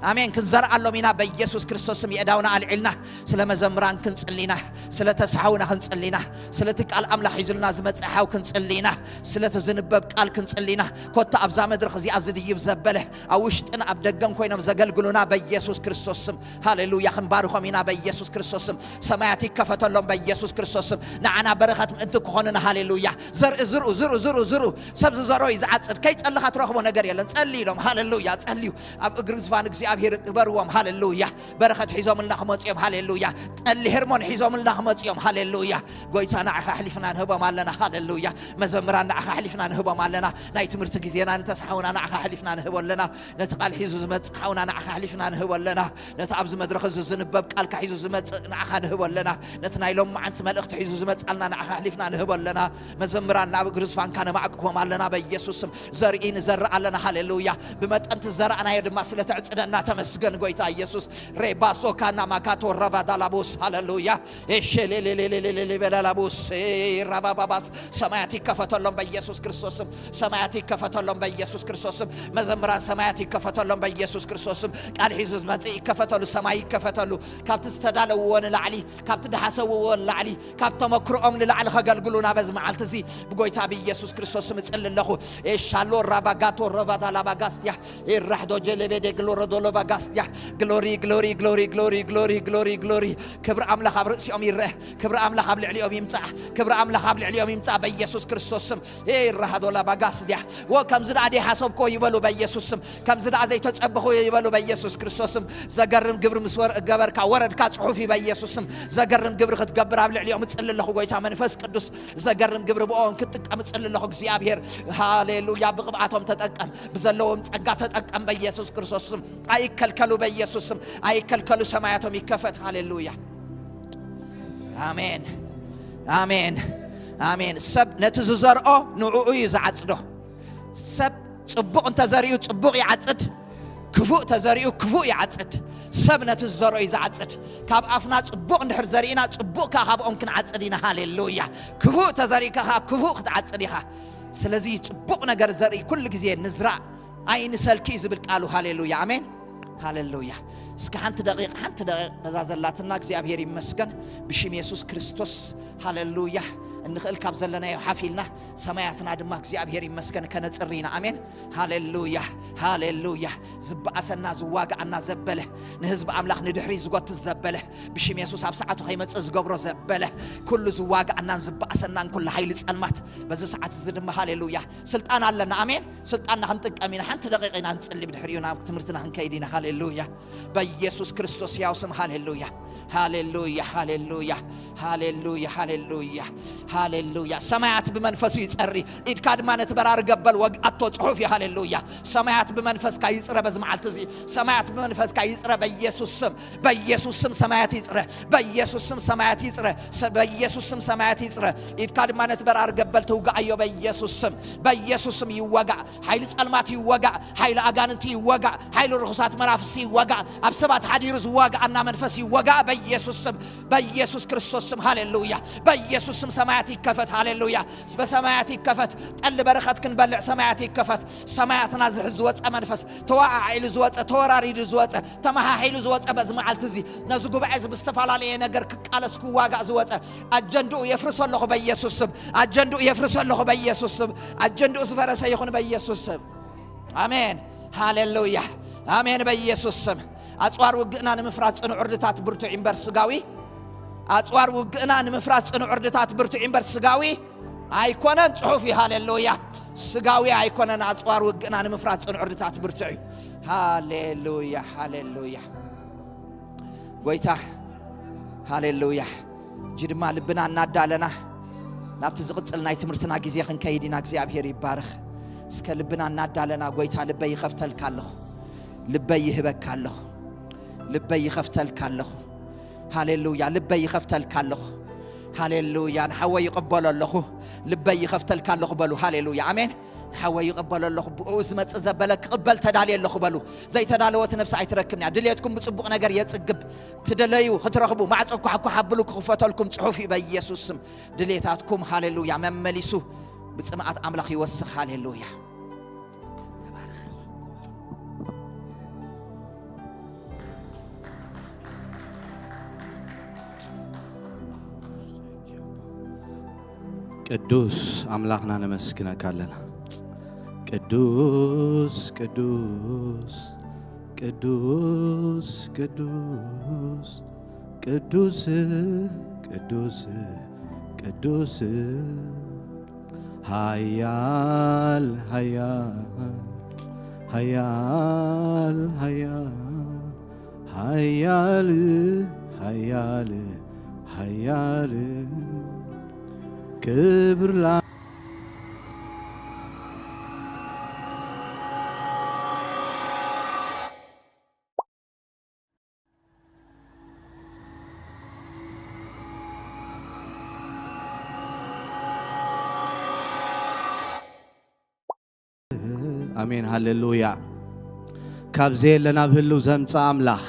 ኣሜን። ክንዘርኣሎም ኢና። በኢየሱስ ክርስቶስ ስም የእዳውና ኣልዒልና ስለ መዘምራን ክንጽሊ ኢና። ስለ ተስሓውና ክንጽሊ ኢና። ስለቲ ቃል ኣምላኽ ሒዙልና ዝመጽእ ሓው ክንጽሊ ኢና። ስለቲ ዝንበብ ቃል ክንጽሊ ኢና። ኮታ ኣብዛ መድረኽ እዚኣ ዝድይብ ዘበለ ኣብ ውሽጥን ኣብ ደገን ኮይኖም ዘገልግሉና በኢየሱስ ክርስቶስ ስም፣ ሃሌሉያ፣ ክንባርኾም ኢና በኢየሱስ ክርስቶስ ስም። ሰማያት ይከፈተሎም በኢየሱስ ክርስቶስ ስም። ንዓና በረኸት ምእንቲ ክኾኑና፣ ሃሌሉያ። ዘርኢ ዝርኡ፣ ዝርኡ፣ ዝርኡ፣ ዝርኡ። ሰብ ዝዘሮ እዩ ዝዓጽድ። ከይጸለኻ ትረኽቦ ነገር የለን። ጸልዩ ኢሎም፣ ሃሌሉያ፣ ጸልዩ። ኣብ እግሪ ዝፋን እግዚኣብሔር ግበርዎም። ሃሌሉያ። በረኸት ሒዞምልና ክመፁ እዮም። ሃሌሉያ። ጠሊ ሄርሞን ሒዞምልና ክመፁ እዮም። ሃሌሉያ። ጎይታ፣ ንዓኻ ኣሕሊፍና ንህቦም ኣለና። ሃሌሉያ። መዘምራን፣ ንዓኻ ኣሕሊፍና ንህቦም ኣለና። ናይ ትምህርቲ ግዜና ንተስሓውና ንዓኻ ኣሕሊፍና ንህቦ ኣለና። ነቲ ቃል ሒዙ ዝመጽእ ሓውና ንዓኻ ኣሕሊፍና ንህቦ ኣለና። ነቲ ኣብዚ መድረኽ እዚ ዝንበብ ቃልካ ሒዙ ዝመጽእ ንዓኻ ንህቦ ኣለና። ነቲ ናይ ሎማዓንቲ መልእኽቲ ሒዙ ዝመጻልና ንዓኻ ኣሕሊፍና ንህቦ ኣለና። መዘምራን ናብ እግሪ ዝፋንካ ነማዕቅቦም ኣለና። በኢየሱስ ስም ዘርኢ ንዘርእ ኣለና። ሃሌሉያ። ብመጠን እቲ ዝዘራእናዮ ድማ ስለ ተዕጽደና ተመስገን ጎይታ ኢየሱስ። ሬባሶ ካና ማካቶ ረቫዳላቦስ። ሃሌሉያ። ኤሸሌሌሌሌሌሌ በላላቦስ ራባባባስ። ሰማያት ይከፈተሎም በኢየሱስ ክርስቶስ ስም። ሰማያት ይከፈተሎም በኢየሱስ ክርስቶስ ስም። መዘምራን ሰማያት ይከፈተሎም በኢየሱስ ክርስቶስ ስም። ቃል ሒዙ ዝመጽእ ይከፈተሉ፣ ሰማይ ይከፈተሉ። ካብቲ ዝተዳለውዎ ንላዕሊ፣ ካብቲ ድሓሰብዎ ንላዕሊ፣ ካብ ተመክሮኦም ንላዕሊ ከገልግሉና በዚ መዓልቲ እዚ ብጎይታ ብኢየሱስ ክርስቶስ ስም እጽሊ ኣለኹ። ኤሻሎ ራባጋቶ ረቫዳላባጋስትያ ኤራሕዶ ጀለቤ ደግሎሮ ዶሎባጋስትያ። ግሎሪ፣ ግሎሪ፣ ግሎሪ፣ ግሎሪ፣ ግሎሪ፣ ግሎሪ፣ ግሎሪ። ክብሪ ኣምላኽ ኣብ ርእሲኦም ይረአ። ክብሪ ኣምላኽ ኣብ ልዕሊኦም ይምጻእ። ክብሪ ኣምላኽ ኣብ ልዕሊኦም ይምጻእ በኢየሱስ ክርስቶስ ስም። ኤ ራሃዶላ ባጋስ ዲያ። ወ ከምዚ ደኣ ደይሓሰብክዎ ይበሉ በኢየሱስ ስም። ከምዚ ደኣ ዘይተጸበኽዎ ይበሉ በኢየሱስ ክርስቶስ ስም። ዘገርም ግብሪ ምስ ወር-፣ ገበርካ ወረድካ ጽሑፍ እዩ በኢየሱስ ስም። ዘገርም ግብሪ ክትገብር ኣብ ልዕሊኦም እጽሊ ኣለኹ ጎይታ መንፈስ ቅዱስ። ዘገርም ግብሪ ብኦም ክትጥቀም እጽሊ ኣለኹ እግዚኣብሔር። ሃሌሉያ። ብቕብኣቶም ተጠቀም። ብዘለዎም ጸጋ ተጠቀም በኢየሱስ ክርስቶስ ስም። ኣይከልከሉ በኢየሱስ ስም። ኣይከልከሉ። ሰማያቶም ይከፈት። ሃሌሉያ። ኣሜን፣ ኣሜን፣ ኣሜን። ሰብ ነቲ ዝዘርኦ ንዕኡ እዩ ዝዓጽዶ። ሰብ ጽቡቕ እንተዘሪኡ ጽቡቕ ይዓጽድ፣ ክፉእ ተዘሪኡ ክፉእ ይዓጽድ። ሰብ ነቲ ዝዘርኦ እዩ ዝዓጽድ። ካብ ኣፍና ጽቡቕ እንድሕር ዘሪእና ጽቡቕ ከኣ ካብኦም ክንዓጽድ ኢና። ሃሌሉያ። ክፉእ ተዘሪእካ ከኣ ክፉእ ክትዓጽድ ኢኻ። ስለዚ ጽቡቕ ነገር ዘርኢ ኩሉ ግዜ ንዝራእ። ኣይንሰልኪ እዩ ዝብል ቃሉ። ሃሌሉያ፣ ኣሜን። ሃሌሉያ። እስከ ሓንቲ ደቂቕ፣ ሓንቲ ደቂቕ በዛ ዘላትና እግዚኣብሔር ይመስገን። ብሽም የሱስ ክርስቶስ፣ ሃሌሉያ። እንኽእል ካብ ዘለናዮ ሓፍ ኢልና፣ ሰማያትና ድማ እግዚኣብሔር ይመስገን ከነጽሪ ኢና። ኣሜን። ሃሌሉያ፣ ሃሌሉያ። ዝበኣሰና ዝዋግኣና ዘበለ፣ ንህዝቢ ኣምላኽ ንድሕሪ ዝጎትት ዘበለ፣ ብሽም የሱስ ኣብ ሰዓቱ ከይመጽእ ዝገብሮ ዘበለ፣ ኩሉ ዝዋግኣናን ዝበኣሰናን ኩሉ ሓይሊ ጸልማት በዚ ሰዓት እዚ ድማ፣ ሃሌሉያ፣ ስልጣን ኣለና። ኣሜን። ስልጣንና ክንጥቀም ኢና። ሓንቲ ደቂቕ ኢና ንጽሊ፣ ብድሕሪኡ ናብ ትምህርትና ክንከይድ ኢና። ሃሌሉያ። በኢየሱስ ክርስቶስ ያው ስም። ሃሌሉያ፣ ሃሌሉያ፣ ሃሌሉያ፣ ሃሌሉያ፣ ሃሌሉያ፣ ሃሌሉያ። ሰማያት ብመንፈሱ ይጸሪ። ኢድካ ድማ ነቲ በራሪ ገበል ወግኣቶ ጽሑፍ እዩ። ሃሌሉያ። ሰማያት ብመንፈስካ ይጽረ በዚ መዓልቲ እዚ። ሰማያት ብመንፈስካ ይጽረ በኢየሱስ ስም። በኢየሱስ ስም ሰማያት ይጽረ። በኢየሱስ ስም ሰማያት ይጽረ። ሰ-፣ በኢየሱስ ስም ሰማያት ይጽረ። ኢድካ ድማ ነቲ በራሪ ገበል ትውጋኣዮ በኢየሱስ ስም። በኢየሱስ ስም ይወጋእ። ሓይሊ ጸልማት ይወጋእ። ሓይሊ ኣጋንንቲ ይወጋእ። ሓይሊ ርኹሳት መናፍስቲ ይወጋእ። ኣብ ሰባት ሓዲሩ ዝዋጋኣና መንፈስ ይወጋእ በኢየሱስ ስም። በኢየሱስ ክርስቶስ ስም። ሃሌሉያ። በኢየሱስ ስም ሰማያት ይከፈት። ሃሌሉያ። በሰማያት ይከፈት። ጠሊ በረኸት ክንበልዕ ሰማያት ይከፈት። ሰማያትና ዝሕዝ ዝወጸ መንፈስ፣ ተወዓዒሉ ዝወጸ፣ ተወራሪዱ ዝወጸ፣ ተመሓሒሉ ዝወጸ በዚ መዓልቲ እዚ ነዚ ጉባኤ እዚ ብዝተፈላለየ ነገር ክቃለስ ክዋጋእ ዝወጸ ኣጀንድኡ የፍርሶ ኣለኹ በኢየሱስ ስም። ኣጀንድኡ የፍርሶ ኣለኹ በኢየሱስ ስም። ኣጀንድኡ ዝፈረሰ ይኹን በኢየሱስ ስም። ኣሜን። ሃሌሉያ። ኣሜን። በኢየሱስ ስም። ኣጽዋር ውግእና ንምፍራስ ጽኑዕ ዕርድታት ብርቱዕ እምበር ስጋዊ። ኣጽዋር ውግእና ንምፍራስ ጽኑዕ ዕርድታት ብርቱዕ እምበር ስጋዊ ኣይኮነን። ጽሑፍ እዩ። ሃሌሉያ። ስጋዊ ኣይኮነን። ኣጽዋር ውግእና ንምፍራስ ጽኑዕ ዕርድታት ብርቱዕ እዩ። ሃሌሉያ፣ ሃሌሉያ። ጎይታ፣ ሃሌሉያ። እጂ ድማ ልብና እናዳለና ናብቲ ዝቕጽል ናይ ትምህርትና ግዜ ክንከይድ ኢና። እግዚኣብሔር ይባረኽ። እስከ ልብና እናዳለና፣ ጎይታ፣ ልበይ ይኸፍተልካ ኣለኹ፣ ልበይ ይህበካ ኣለኹ፣ ልበይ ይኸፍተልካ ኣለኹ። ሃሌሉያ። ልበይ ይኸፍተልካ ኣለኹ። ሃሌሉያ። ንሓወይ ይቕበሎ ኣለኹ፣ ልበይ ይኸፍተልካ ኣለኹ በሉ። ሃሌሉያ። ኣሜን። ንሓወይ ይቕበሎ ኣለኹ፣ ብኡ ዝመጽእ ዘበለ ክቕበል ተዳልየ ኣለኹ በሉ። ዘይተዳለወት ነፍሲ ኣይትረክብን እያ። ድልየትኩም ብጽቡቕ ነገር የጽግብ። ትደለዩ ክትረኽቡ፣ ማዕጾ ኳሕኳሕ ኣብሉ፣ ክኽፈተልኩም ጽሑፍ እዩ በኢየሱስ ስም። ድልየታትኩም፣ ሃሌሉያ፣ መመሊሱ ብጽምኣት ኣምላኽ ይወስኽ። ሃሌሉያ። ተባረኽ። ቅዱስ ኣምላኽና ነመስግነካ ኣለና። ቅዱስ፣ ቅዱስ፣ ቅዱስ፣ ቅዱስ፣ ቅዱስ፣ ቅዱስ፣ ቅዱስ፣ ሃያል፣ ሃያል፣ ሃያል፣ ሃያል፣ ኃያል ኃያል ኃያል ክብር ላ ኣሜን፣ ሃሌሉያ። ካብ ዘየለ ናብ ህልው ዘምጽእ ኣምላኽ፣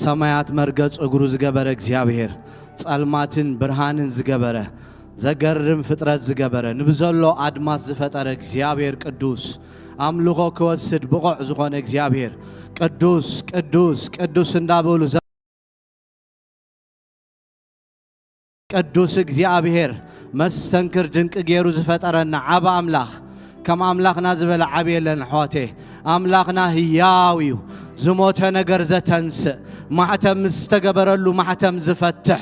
ሰማያት መርገጽ እግሩ ዝገበረ እግዚኣብሔር፣ ጸልማትን ብርሃንን ዝገበረ፣ ዘገርም ፍጥረት ዝገበረ፣ ንብዘሎ ኣድማስ ዝፈጠረ እግዚኣብሔር ቅዱስ፣ ኣምልኾ ክወስድ ብቑዕ ዝኾነ እግዚኣብሔር ቅዱስ፣ ቅዱስ፣ ቅዱስ እንዳበሉ ዘ-፣ ቅዱስ እግዚኣብሔር፣ መስተንክር ድንቂ ገይሩ ዝፈጠረና ዓቢ ኣምላኽ፣ ከም ኣምላኽና ዝበለ ዓቢ የለን ኣሕዋተየ። ኣምላኽና ህያው እዩ፣ ዝሞተ ነገር ዘተንስእ፣ ማሕተም ምስ ዝተገበረሉ ማሕተም ዝፈትሕ፣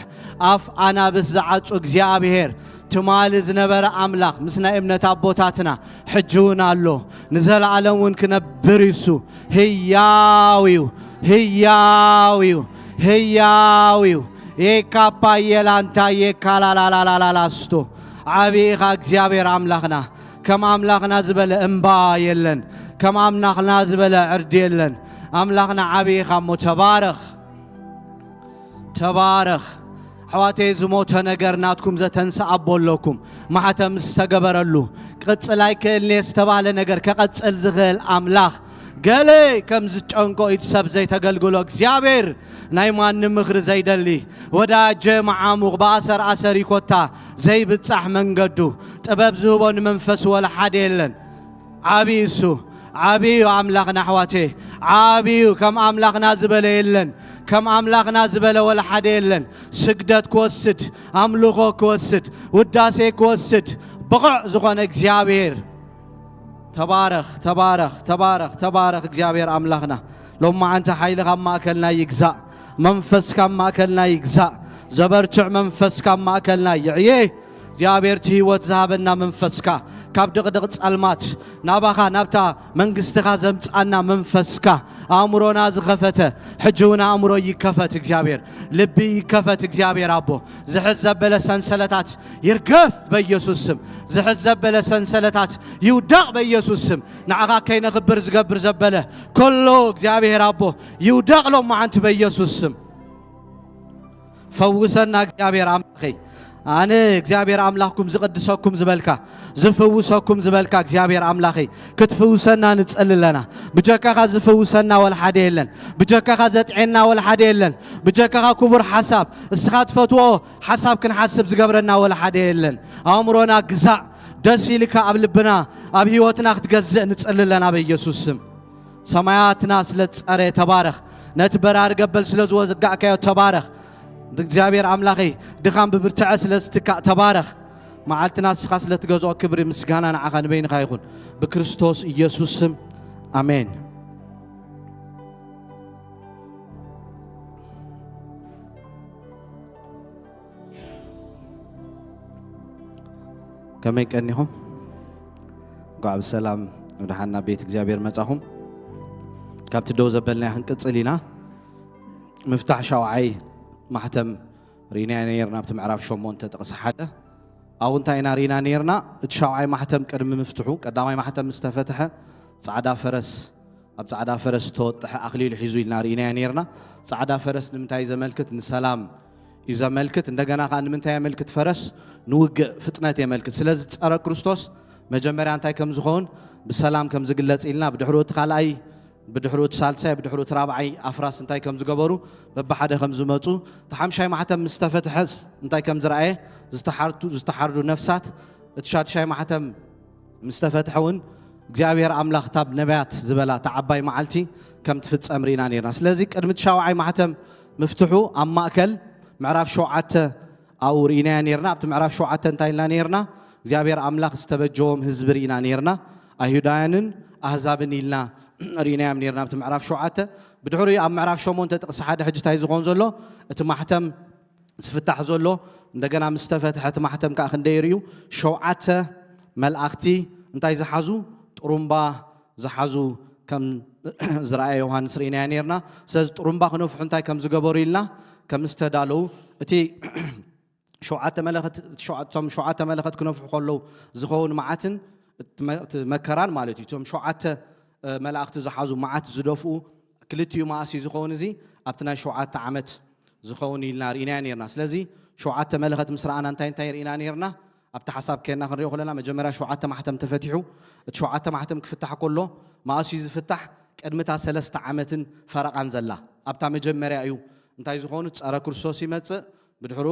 ኣፍ ኣናብስ ዝዓጹ እግዚኣብሔር፣ ትማሊ ዝነበረ ኣምላኽ ምስ ናይ እምነት ኣቦታትና ሕጂ እውን ኣሎ፣ ንዘለኣለም እውን ክነብር እዩ። እሱ ህያው እዩ፣ ህያው እዩ፣ ህያው እዩ። የካፓ የላንታ የካላላላላላላስቶ። ዓቢ ኢኻ እግዚኣብሔር ኣምላኽና። ከም ኣምላኽና ዝበለ እምባ የለን። ከም ኣምላኽና ዝበለ ዕርዲ የለን። ኣምላኽና ዓቢ ኢኻ እሞ ተባረኽ። ተባረኽ። ኣሕዋተይ፣ ዝሞተ ነገር ናትኩም ዘተንስእ ኣቦ ኣለኩም። ማሕተም ዝተገበረሉ፣ ክቕጽል ኣይክእልን እየ ዝተባህለ ነገር ከቐጽል ዝኽእል ኣምላኽ፣ ገለ ከም ዝጨንቆ ኢድ ሰብ ዘይተገልግሎ እግዚኣብሔር፣ ናይ ማንም ምኽሪ ዘይደሊ፣ ወዳጀ መዓሙቕ ብኣሰር ኣሰር ይኮታ ዘይብጻሕ መንገዱ፣ ጥበብ ዝህቦ ንመንፈሱ ወላ ሓደ የለን። ዓብዪ እሱ፣ ዓብዪ እዩ ኣምላኽና ኣሕዋተይ፣ ዓብዪ እዩ። ከም ኣምላኽና ዝበለ የለን፣ ከም ኣምላኽና ዝበለ ወላ ሓደ የለን። ስግደት ክወስድ፣ ኣምልኾ ክወስድ፣ ውዳሴ ክወስድ ብቑዕ ዝኾነ እግዚኣብሔር። ተባረኽ፣ ተባረኽ፣ ተባረኽ፣ ተባረኽ እግዚኣብሔር ኣምላኽና። ሎማዓንቲ ሓይልኻ ኣብ ማእከልና ይግዛእ፣ መንፈስካ ኣብ ማእከልና ይግዛእ፣ ዘበርትዕ መንፈስካ ኣብ ማእከልና ይዕየ። እግዚኣብሔር እቲ ህይወት ዝሃበና መንፈስካ፣ ካብ ድቕድቕ ጸልማት ናባኻ ናብታ መንግስትኻ ዘምጽኣና መንፈስካ፣ ኣእምሮና ዝኸፈተ፣ ሕጂ እውን ኣእምሮ ይከፈት እግዚኣብሔር፣ ልቢ ይከፈት እግዚኣብሔር ኣቦ። ዝሕዝ ዘበለ ሰንሰለታት ይርገፍ በኢየሱስ ስም። ዝሕዝ ዘበለ ሰንሰለታት ይውደቕ በኢየሱስ ስም። ንዓኻ ከይነኽብር ዝገብር ዘበለ ከሎ እግዚኣብሔር ኣቦ ይውደቕ ሎማዓንቲ በኢየሱስ ስም። ፈውሰና እግዚኣብሔር ኣምላኸይ። ኣነ እግዚኣብሔር ኣምላኽኩም ዝቕድሰኩም ዝበልካ፣ ዝፍውሰኩም ዝበልካ እግዚኣብሔር ኣምላኸይ፣ ክትፍውሰና ንጸሊ ኣለና። ብጀካኻ ዝፍውሰና ወላ ሓደ የለን። ብጀካኻ ዘጥዕየና ወላ ሓደ የለን። ብጀካኻ ክቡር ሓሳብ፣ እስኻ ትፈትዎ ሓሳብ ክንሓስብ ዝገብረና ወላ ሓደ የለን። ኣእምሮና ግዛእ፣ ደስ ኢልካ ኣብ ልብና፣ ኣብ ህይወትና ክትገዝእ ንጸሊ ኣለና በኢየሱስ ስም። ሰማያትና ስለ ዝጸረየ ተባረኽ። ነቲ በራሪ ገበል ስለ ዝወጋእካዮ ተባረኽ። እግዚኣብሔር ኣምላኸይ፣ ድኻም ብብርትዐ ስለ ዝትካእ ተባረኽ። መዓልትና ንስኻ ስለ ትገዝኦ ክብሪ ምስጋና ንዓኻ ንበይንኻ ይኹን። ብክርስቶስ ኢየሱስ ስም፣ ኣሜን። ከመይ ቀኒኹም? እንኳዕ ብሰላም ወደሓን ናብ ቤት እግዚኣብሔር መጻኹም። ካብቲ ደው ዘበልናዮ ክንቅጽል ኢና። ምፍታሕ ሻውዓይ ማሕተም ርኢናዮ ነይርና፣ ኣብቲ ምዕራፍ ሸሞንተ ጥቕሲ ሓደ። ኣብኡ እንታይ ኢና ርኢና ነይርና? እቲ ሻውዓይ ማሕተም ቅድሚ ምፍትሑ፣ ቀዳማይ ማሕተም ምስ ተፈትሐ፣ ጻዕዳ ፈረስ፣ ኣብ ጻዕዳ ፈረስ ዝተወጥሐ ኣኽሊሉ ሒዙ ኢልና ርኢናዮ ነይርና። ጻዕዳ ፈረስ ንምንታይ ዘመልክት? ንሰላም እዩ ዘመልክት። እንደገና ከኣ ንምንታይ የመልክት? ፈረስ ንውግእ ፍጥነት የመልክት። ስለዚ ጸረ ክርስቶስ መጀመርያ እንታይ ከም ዝኸውን፣ ብሰላም ከም ዝግለጽ ኢልና፣ ብድሕሩ እቲ ካልኣይ፣ ብድሕሩ እቲ ሳልሳይ፣ ብድሕሩ እቲ ራብዓይ ኣፍራስ እንታይ ከም ዝገበሩ፣ በብሓደ ከም ዝመጹ፣ እቲ ሓምሻይ ማሕተም ምስ ተፈትሐስ እንታይ ከም ዝረኣየ፣ ዝተሓርቱ፣ ዝተሓርዱ ነፍሳት፣ እቲ ሻድሻይ ማሕተም ምስ ተፈትሐ እውን እግዚኣብሔር ኣምላኽ እታ ነቢያት ዝበላ እታ ዓባይ መዓልቲ ከም ትፍጸም ርኢና ነይርና። ስለዚ ቅድሚ እቲ ሻውዓይ ማሕተም ምፍትሑ ኣብ ማእከል ምዕራፍ ሸውዓተ ኣብኡ ርኢናዮ ነይርና። ኣብቲ ምዕራፍ ሸውዓተ እንታይ ኢልና ነይርና? እግዚኣብሔር ኣምላኽ ዝተበጀዎም ህዝቢ ርኢና ነይርና። ኣይሁዳውያንን ኣህዛብን ኢልና ርኢናዮም ነይርና ኣብቲ ምዕራፍ ሸውዓተ። ብድሕሪኡ ኣብ ምዕራፍ ሸሞንተ ጥቕሲ ሓደ ሕጂ እንታይ ዝኸውን ዘሎ? እቲ ማሕተም ዝፍታሕ ዘሎ፣ እንደገና ምስ ተፈትሐ እቲ ማሕተም ከኣ ክንደይ ርእዩ? ሸውዓተ መላእኽቲ እንታይ ዝሓዙ? ጥሩምባ ዝሓዙ ከም ዝረኣየ ዮሃንስ ርኢናዮ ነርና። ስለዚ ጥሩምባ ክነፍሑ እንታይ ከም ዝገበሩ ኢልና ከም ዝተዳለዉ፣ እቲ ሸውዓተ መለኸት፣ ሸውዓ-፣ እቶም ሸውዓተ መለኸት ክነፍሑ ከለዉ ዝኸውን መዓትን እቲ መ-፣ እቲ መከራን ማለት እዩ። እቶም ሸውዓተ፣ እ፣ መላእኽቲ ዝሓዙ መዓት ዝደፍኡ ክልቲኡ መኣሲ ዝኸውን፣ እዚ ኣብቲ ናይ ሸውዓተ ዓመት ዝኸውን ኢልና ርኢናዮ ነርና። ስለዚ ሸውዓተ መለኸት ምስ ረኣና እንታይ እንታይ ርኢና ነርና? ኣብቲ ሓሳብ ኬና ክንሪኦ ከለና፣ መጀመርያ ሸውዓተ ማሕተም ተፈቲሑ። እቲ ሸውዓተ ማሕተም ክፍታሕ ከሎ፣ መኣሲ ዝፍታሕ ቅድሚ እታ ሰለስተ ዓመትን ፈረቓን ዘላ ኣብታ መጀመርያ እዩ። እንታይ ዝኾኑ? ጸረ ክርስቶስ ይመጽእ፣ ብድሕሩ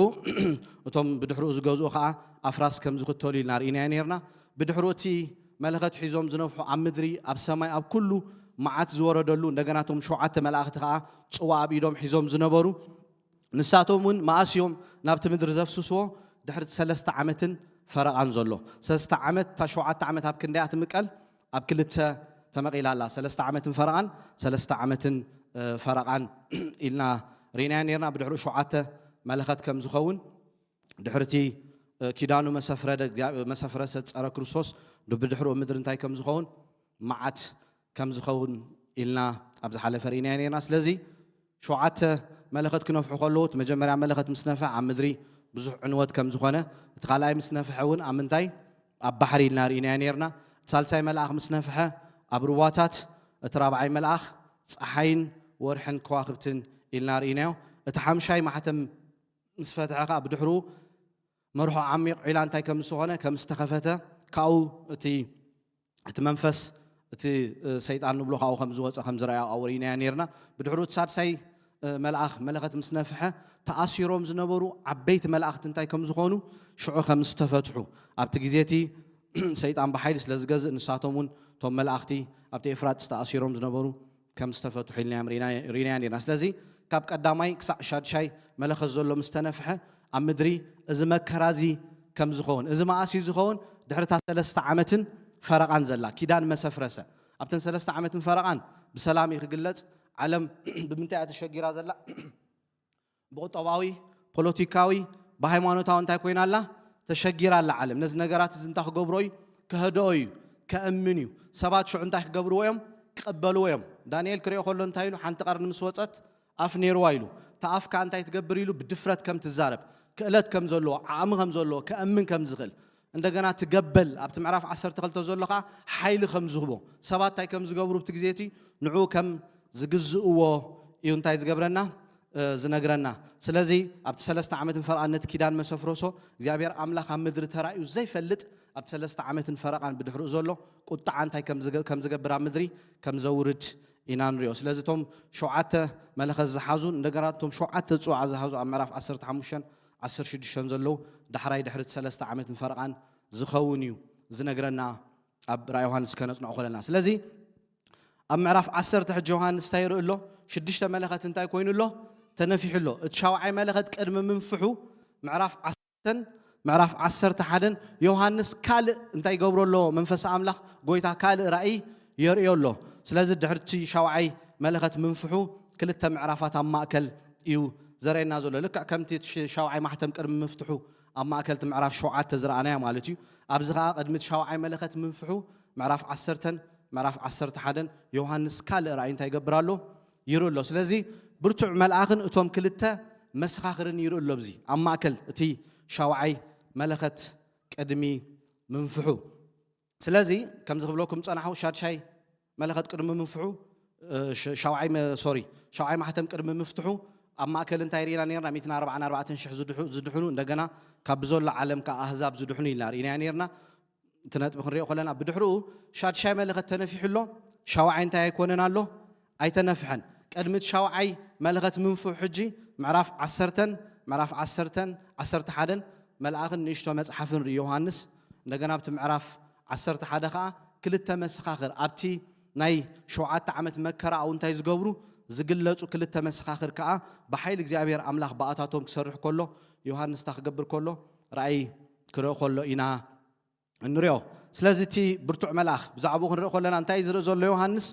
እቶም ብድሕሩ ዝገዝኡ ኸኣ ኣፍራስ ከም ዝኽተሉ ኢልና ርኢናዮ ነርና። ብድሕሩ እቲ መለኸት ሒዞም ዝነፍሑ ኣብ ምድሪ፣ ኣብ ሰማይ፣ ኣብ ኩሉ መዓት ዝወረደሉ፣ እንደገና እቶም ሸውዓተ መላእኽቲ ኸኣ ጽዋ ኣብ ኢዶም ሒዞም ዝነበሩ፣ ንሳቶም እውን መኣስ እዮም ናብቲ ምድሪ ዘፍስስዎ? ድሕሪ ሰለስተ ዓመትን ፈረቓን ዘሎ። ሰለስተ ዓመት፣ እታ ሸውዓተ ዓመት ኣብ ክንደያ ትምቀል? ኣብ ክልተ ተመቒላ ኣላ። ሰለስተ ዓመትን ፈረቓን፣ ሰለስተ ዓመትን፣ እ፣ ፈረቓን ኢልና ርኢናዮ ነርና። ብድሕሪኡ ሸውዓተ መለኸት ከም ዝኸውን፣ ድሕርቲ፣ እ፣ ኪዳኑ መሰፍረደ እግዚኣብ-፣ መሰፍረሰ ጸረ ክርስቶስ፣ ብ-፣ ብድሕሪኡ ምድሪ እንታይ ከም ዝኸውን፣ መዓት ከም ዝኸውን ኢልና ኣብ ዝሓለፈ ርኢናዮ ነርና። ስለዚ ሸውዓተ መለኸት ክነፍሑ ከለዉ፣ እቲ መጀመርያ መለኸት ምስ ነፍሐ ኣብ ምድሪ ብዙሕ ዕንወት ከም ዝኾነ፣ እቲ ካልኣይ ምስ ነፍሐ እውን ኣብ ምንታይ? ኣብ ባሕሪ ኢልና ርኢናዮ ነርና። እቲ ሳልሳይ መልኣኽ ምስ ነፍሐ ኣብ ሩባታት፣ እቲ ራብዓይ መልኣኽ ጸሓይን ወርሕን ከዋኽብትን ኢልና ርኢናዮ። እቲ ሓምሻይ ማሕተም ምስ ፈትሐ ኸኣ ብድሕሩ መርሖ ዓሚቕ ዒላ እንታይ ከም ዝኾነ፣ ከም ዝተኸፈተ፣ ካብኡ እቲ፣ እቲ መንፈስ፣ እቲ፣ እ፣ ሰይጣን ንብሎ ካብኡ ከም ዝወጸ ከም ዝረኣዮ ኣብኡ ርኢናዮ ነርና። ብድሕሩ እቲ ሳድሳይ፣ እ፣ መልኣኽ መለኸት ምስ ነፍሐ፣ ተኣሲሮም ዝነበሩ ዓበይቲ መላእኽቲ እንታይ ከም ዝኾኑ ሽዑ ከም ዝተፈትሑ፣ ኣብቲ ግዜ እቲ ሰይጣን ብሓይሊ ስለ ዝገዝእ፣ ንሳቶም እውን እቶም መላእኽቲ ኣብቲ ኤፍራጥስ ተኣሲሮም ዝነበሩ ከም ዝተፈትሑ ኢልና ርኢና-፣ ርኢናዮ ነርና። ስለዚ ካብ ቀዳማይ ክሳዕ ሻድሻይ መለኸት ዘሎ ምስ ተነፍሐ ኣብ ምድሪ እዚ መከራ እዚ ከም ዝኸውን፣ እዚ መኣስ እዩ ዝኸውን? ድሕሪ እታ ሰለስተ ዓመትን ፈረቓን ዘላ ኪዳን መሰፍረሰ። ኣብተን ሰለስተ ዓመትን ፈረቓን ብሰላም እዩ ክግለጽ። ዓለም ብምንታይ እያ ተሸጊራ ዘላ? ብቁጠባዊ፣ ፖለቲካዊ፣ ብሃይማኖታዊ እንታይ ኮይና ኣላ? ተሸጊራ ኣላ ዓለም። ነዚ ነገራት እዚ እንታይ ክገብሮ እዩ? ከህድኦ እዩ፣ ከእምን እዩ። ሰባት ሽዑ እንታይ ክገብርዎ እዮም? ክቕበልዎ እዮም። ዳንኤል ክሪኦ ከሎ እንታይ ኢሉ? ሓንቲ ቀርኒ ምስ ወጸት ኣፍ ነይርዋ ኢሉ። እታ ኣፍ ከኣ እንታይ ትገብር ኢሉ? ብድፍረት ከም ትዛረብ፣ ክእለት ከም ዘለዎ፣ ዓቕሚ ከም ዘለዎ፣ ከእምን ከም ዝኽእል። እንደገና እቲ ገበል ኣብቲ ምዕራፍ ዓሰርተ ክልተ ዘሎ ከኣ ሓይሊ ከም ዝህቦ፣ ሰባት እንታይ ከም ዝገብሩ ኣብቲ ግዜ እቲ ንዕኡ ከም ዝግዝእዎ እዩ እንታይ ዝገብረና? እ፣ ዝነግረና። ስለዚ ኣብቲ ሰለስተ ዓመትን ፈረቓን ነቲ ኪዳን መሰፍረሶ እግዚኣብሔር ኣምላኽ ኣብ ምድሪ ተራእዩ ዘይፈልጥ፣ ኣብቲ ሰለስተ ዓመትን ፈረቓን ብድሕሪኡ ዘሎ ቁጥዓ እንታይ ከም ዝገ-፣ ከም ዝገብር ኣብ ምድሪ ከም ዘውርድ ኢና ንሪኦ። ስለዚ እቶም ሸውዓተ መለኸት ዝሓዙ፣ እንደገና እቶም ሸውዓተ ጽዋዓ ዝሓዙ ኣብ ምዕራፍ ዓሰርተ ሓሙሽተን ዓሰርተ ሽዱሽተን ዘለዉ ዳሕራይ ድሕሪ እቲ ሰለስተ ዓመትን ፈረቓን ዝኸውን እዩ ዝነግረና ኣብ ራእይ ዮሃንስ ከነጽንዖ ከለና። ስለዚ ኣብ ምዕራፍ ዓሰርተ ሕጂ ዮሃንስ እንታይ ይርኢ ኣሎ? ሽዱሽተ መለኸት እንታይ ኮይኑ ኣሎ? ተነፊሑ ኣሎ። እቲ ሻውዓይ መለኸት ቅድሚ ምንፍሑ ምዕራፍ ዓሰርተን ምዕራፍ ዓሰርተ ሓደን ዮሃንስ ካልእ እንታይ ይገብሮ ኣሎ? መንፈስ ኣምላኽ ጎይታ ካልእ ራእይ የርእዮ ኣሎ። ስለዚ ድሕርቲ ሻውዓይ መለኸት ምንፍሑ ክልተ ምዕራፋት ኣብ ማእከል እዩ ዘርእየና ዘሎ። ልክዕ ከምቲ እቲ ሽ-፣ ሻውዓይ ማሕተም ቅድሚ ምፍትሑ ኣብ ማእከል እቲ ምዕራፍ ሸውዓተ ዝረኣናዮ ማለት እዩ። ኣብዚ ኸኣ ቅድሚ እቲ ሻውዓይ መለኸት ምንፍሑ ምዕራፍ ዓሰርተን ምዕራፍ ዓሰርተ ሓደን ዮሃንስ ካልእ ራእይ እንታይ ይገብር ኣሎ? ይርኢ ኣሎ። ስለዚ ብርቱዕ መልኣኽን እቶም ክልተ መሰኻኽርን ይርኢ ኣሎ። ኣብዚ ኣብ ማእከል እቲ ሻውዓይ መለኸት ቅድሚ ምንፍሑ። ስለዚ ከምዚ ክብለኩም ጸናሕኩ፣ ሻድሻይ መለኸት ቅድሚ ምንፍሑ፣ እ፣ ሽ-፣ ሻውዓይ መ-፣ ሶሪ፣ ሻውዓይ ማሕተም ቅድሚ ምፍትሑ ኣብ ማእከል እንታይ ርኢና ነርና? ሚእትን ኣርባዓን ኣርባዕተን ሽሕ ዝድሑ-፣ ዝድሕኑ፣ እንደገና ካብ ብዘሎ ዓለም ከኣ ኣህዛብ ዝድሕኑ ኢልና ርኢናዮ ነርና። እቲ ነጥቢ ክንሪኦ ከለና፣ ብድሕሪኡ ሻድሻይ መለኸት ተነፊሑ ኣሎ። ሻውዓይ እንታይ ኣይኮነን ኣሎ? ኣይተነፍሐን። ቅድሚ እቲ ሻውዓይ መለኸት ምንፍሑ ሕጂ ምዕራፍ ዓሰርተን፣ ምዕራፍ ዓሰርተን ዓሰርተ ሓደን መልኣኽን ንእሽቶ መጽሓፍን ርኢ ዮሃንስ። እንደገና ኣብቲ ምዕራፍ ዓሰርተ ሓደ ኸኣ ክልተ መሰኻኽር፣ ኣብቲ ናይ ሸውዓተ ዓመት መከራ ኣብኡ እንታይ ዝገብሩ ዝግለጹ ክልተ መሰኻኽር ከኣ ብሓይሊ እግዚኣብሔር ኣምላኽ ብኣታቶም ክሰርሕ ከሎ፣ ዮሃንስ እንታይ ክገብር ከሎ፣ ራእይ ክርኢ ከሎ ኢና እንሪኦ። ስለዚ እቲ ብርቱዕ መልኣኽ ብዛዕባኡ ክንርኢ ከለና እንታይ እዩ ዝርኢ ዘሎ ዮሃንስ?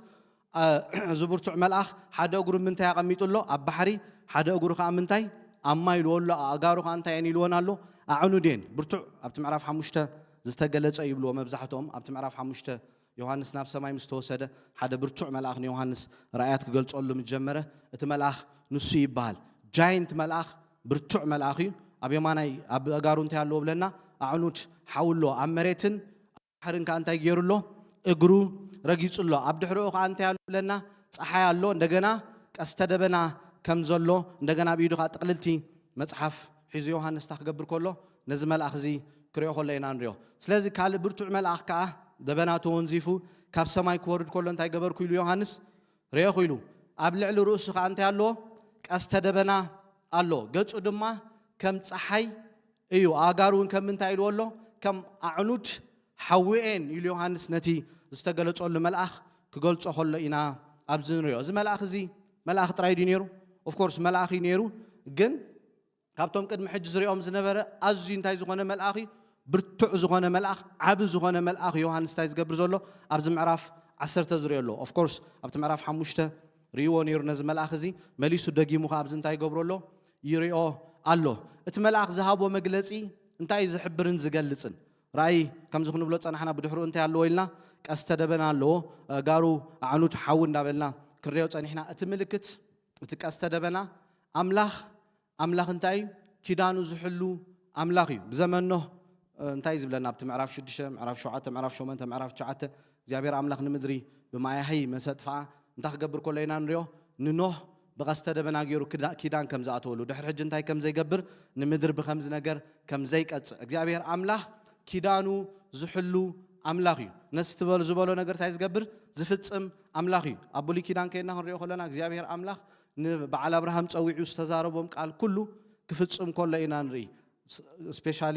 እ፣ እዚ ብርቱዕ መልኣኽ ሓደ እግሩ ምንታይ ኣቐሚጡ ኣሎ? ኣብ ባሕሪ። ሓደ እግሩ ከኣ ምንታይ? ኣብ ማይ ኢልዎ ኣሎ። ኣእጋሩ ከኣ እንታይ እየን ኢልወን ኣሎ? ኣዕኑድ እየን። ብርቱዕ ኣብቲ ምዕራፍ ሓሙሽተ ዝተገለጸ እዩ ይብልዎ መብዛሕትኦም። ኣብቲ ምዕራፍ ሓሙሽተ ዮሃንስ ናብ ሰማይ ምስ ተወሰደ ሓደ ብርቱዕ መልኣኽ ንዮሃንስ ራእያት ክገልጸሉ ምስ ጀመረ፣ እቲ መልኣኽ ንሱ ይበሃል። ጃይንት መልኣኽ፣ ብርቱዕ መልኣኽ እዩ። ኣብ የማናይ ኣብ ኣእጋሩ እንታይ ኣለዎ ብለና? ኣዕኑድ ሓዊ ኣሎ። ኣብ መሬትን ባሕርን ከኣ እንታይ ገይሩ ኣሎ? እግሩ ረጊጹ ኣሎ። ኣብ ድሕሪኡ ከኣ እንታይ ኣሎ ብለና? ጸሓይ ኣሎ። እንደገና ቀስተ ደበና ከም ዘሎ፣ እንደገና ኣብ ኢዱ ከኣ ጥቕልልቲ መጽሓፍ ሒዙ ዮሃንስ እንታይ ክገብር ከሎ፣ ነዚ መልኣኽ እዚ ክሪኦ ከሎ ኢና ንሪኦ። ስለዚ ካልእ ብርቱዕ መልኣኽ ከኣ ደበና ተወንዚፉ ካብ ሰማይ ክወርድ ከሎ እንታይ ገበርኩ ኢሉ ዮሃንስ? ርኤኹ ኢሉ። ኣብ ልዕሊ ርእሱ ከኣ እንታይ ኣለዎ? ቀስተ ደበና ኣሎ። ገጹ ድማ ከም ጸሓይ እዩ። ኣእጋሩ እውን ከም ምንታይ ኢልዎ ኣሎ? ከም ኣዕኑድ ሓዊ እየን ኢሉ ዮሃንስ ነቲ ዝተገለጸሉ መልኣኽ ክገልጾ ከሎ ኢና ኣብዚ ንሪኦ። እዚ መልኣኽ እዚ መልኣኽ ጥራይ ድዩ ነይሩ? ኦፍኮርስ መልኣኽ እዩ ነይሩ፣ ግን ካብቶም ቅድሚ ሕጂ ዝሪኦም ዝነበረ ኣዝዩ እንታይ ዝኾነ መልኣኽ እዩ? ብርቱዕ ዝኾነ መልኣኽ፣ ዓቢ ዝኾነ መልኣኽ ዮሃንስ እንታይ ዝገብር ዘሎ? ኣብዚ ምዕራፍ ዓሰርተ ዝሪኦ ኣሎ። ኦፍኮርስ ኣብቲ ምዕራፍ ሓሙሽተ ርእይዎ ነይሩ ነዚ መልኣኽ እዚ፣ መሊሱ ደጊሙ ከኣ ኣብዚ እንታይ ይገብሮ ኣሎ? ይሪኦ ኣሎ። እቲ መልኣኽ ዝሃቦ መግለጺ እንታይ እዩ ዝሕብርን ዝገልጽን? ራእይ ከምዚ ክንብሎ ጸናሕና፣ ብድሕሪኡ እንታይ ኣለዎ ኢልና? ቀስተ ደበና ኣለዎ፣ ኣእጋሩ ኣዕኑድ ሓዊ እንዳበልና ክንሪኦ ጸኒሕና። እቲ ምልክት፣ እቲ ቀስተ ደበና ኣምላኽ፣ ኣምላኽ እንታይ እዩ? ኪዳኑ ዝሕሉ ኣምላኽ እዩ። ብዘመን ኖህ፣ እ፣ እንታይ እዩ ዝብለና ኣብቲ ምዕራፍ ሽዱሽተ፣ ምዕራፍ ሸውዓተ፣ ምዕራፍ ሸሞንተ፣ ምዕራፍ ትሽዓተ? እግዚኣብሔር ኣምላኽ ንምድሪ ብማያሂ መሰጥፍኣ እንታይ ክገብር ከሎ ኢና ንሪኦ? ንኖህ ብቐስተ ደበና ገይሩ ክዳ-፣ ኪዳን ከም ዝኣተወሉ፣ ድሕሪ ሕጂ እንታይ ከም ዘይገብር፣ ንምድሪ ብከምዚ ነገር ከም ዘይቀጽዕ። እግዚኣብሔር ኣምላኽ ኪዳኑ ዝሕሉ ኣምላኽ እዩ። ነዚ ትበል-፣ ዝበሎ ነገር እንታይ ዝገብር? ዝፍጽም ኣምላኽ እዩ። ኣብ ብሉይ ኪዳን ከይድና ክንሪኦ ከለና እግዚኣብሔር ኣምላኽ ንበዓል ኣብርሃም ጸዊዑ ዝተዛረቦም ቃል ኩሉ ክፍጽም ከሎ ኢና ንርኢ። ስ-፣ ስፔሻሊ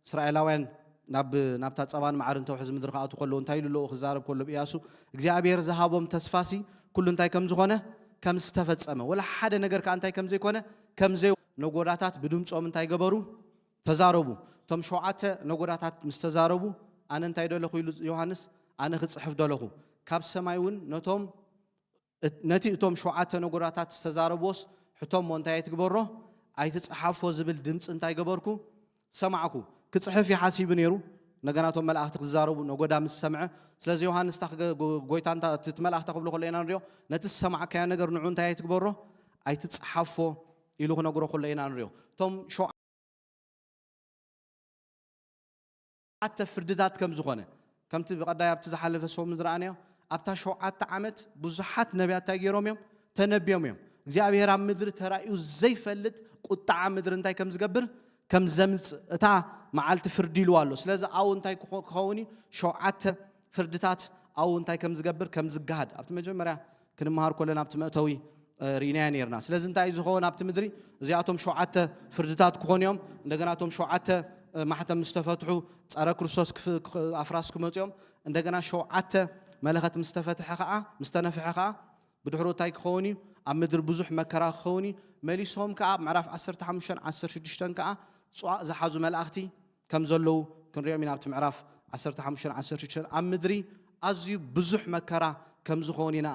እስራኤላውያን ናብ፣ ናብታ ጸባን መዓርን ተውሕዝ ምድሪ ክኣትዉ ከለዉ እንታይ ኢሉ ኣለዉ ክዛረብ ከሎ ብእያሱ እግዚኣብሔር ዝሃቦም ተስፋሲ ኩሉ እንታይ ከም ዝኾነ ከም ዝተፈጸመ፣ ወላ ሓደ ነገር ከኣ እንታይ ከም ዘይኮነ ከም ዘይ-፣ ነጎዳታት ብድምጾም እንታይ ገበሩ? ተዛረቡ። እቶም ሸውዓተ ነጎዳታት ምስ ተዛረቡ፣ ኣነ እንታይ ደለኹ ኢሉ ዮሃንስ? ኣነ ክጽሕፍ ደለኹ። ካብ ሰማይ እውን ነቶም እት-፣ ነቲ እቶም ሸውዓተ ነጎዳታት ዝተዛረብዎስ ሕቶሞ እንታይ ኣይትግበሮ? ኣይትጽሓፎ ዝብል ድምጺ እንታይ ገበርኩ? ሰማዕኩ። ክጽሕፍ እዩ ሓሲቡ ነይሩ። እንደገና እቶም መላእኽቲ ክዛረቡ ነጎዳ ምስ ሰምዐ፣ ስለዚ ዮሃንስ እታ ክገ-፣ ጎ-፣ ጎይታ እንታ-፣ እቲ፣ እቲ መልኣኽ እንታይ ክብሎ ከሎ ኢና ንሪኦ? ነቲ ዝሰማዕካዮ ነገር ንዑ እንታይ ኣይትግበሮ? ኣይትጽሓፎ ኢሉ ክነግሮ ከሎ ኢና ንሪኦ። እቶም ሸውዓተ ፍርድታት ከም ዝኾነ፣ ከምቲ ብቐዳይ ኣብቲ ዝሓለፈ ሰሙን ዝረኣናዮ፣ ኣብታ ሸውዓተ ዓመት ብዙሓት ነቢያት እንታይ ገይሮም እዮም? ተነብዮም እዮም። እግዚኣብሔር ኣብ ምድሪ ተራእዩ ዘይፈልጥ ቁጣዓ ምድሪ እንታይ ከም ዝገብር? ከም ዘምጽእ፣ እታ መዓልቲ ፍርዲ ኢልዋ ኣሎ። ስለዚ ኣብኡ እንታይ ክኾ-፣ ክኸውን እዩ? ሸውዓተ ፍርድታት ኣብኡ እንታይ ከም ዝገብር? ከም ዝገሃድ። ኣብቲ መጀመርያ ክንመሃር ከለና ኣብቲ መእተዊ፣ እ፣ ርኢናዮ ነይርና። ስለዚ እንታይ እዩ ዝኸውን ኣብቲ ምድሪ? እዚኣቶም ሸውዓተ ፍርድታት ክኾኑ እዮም። እንደገና እቶም ሸውዓተ፣ እ፣ ማሕተም ምስ ተፈትሑ ጸረ ክርስቶስ ክፍ-፣ ክፍ-፣ ኣፍራስ ክመጹ እዮም። እንደገና ሸውዓተ መለኸት ምስ ተፈትሐ ከኣ፣ ምስ ተነፍሐ ከኣ፣ ብድሕሩ እንታይ ክኸውን እዩ? ኣብ ምድሪ ብዙሕ መከራ ክኸውን እዩ። መሊሶም ከኣ ኣብ ምዕራፍ ዓሰርተ ሓሙሽተን ዓሰርተ ሽዱሽተን ከኣ ጽዋእ ዝሓዙ መላእኽቲ ከም ዘለዉ ክንሪኦም ኢና። ኣብቲ ምዕራፍ ዓሰርተ ሓሙሽተን ዓሰርተ ሽዱሽተን ኣብ ምድሪ ኣዝዩ ብዙሕ መከራ ከም ዝኸውን ኢና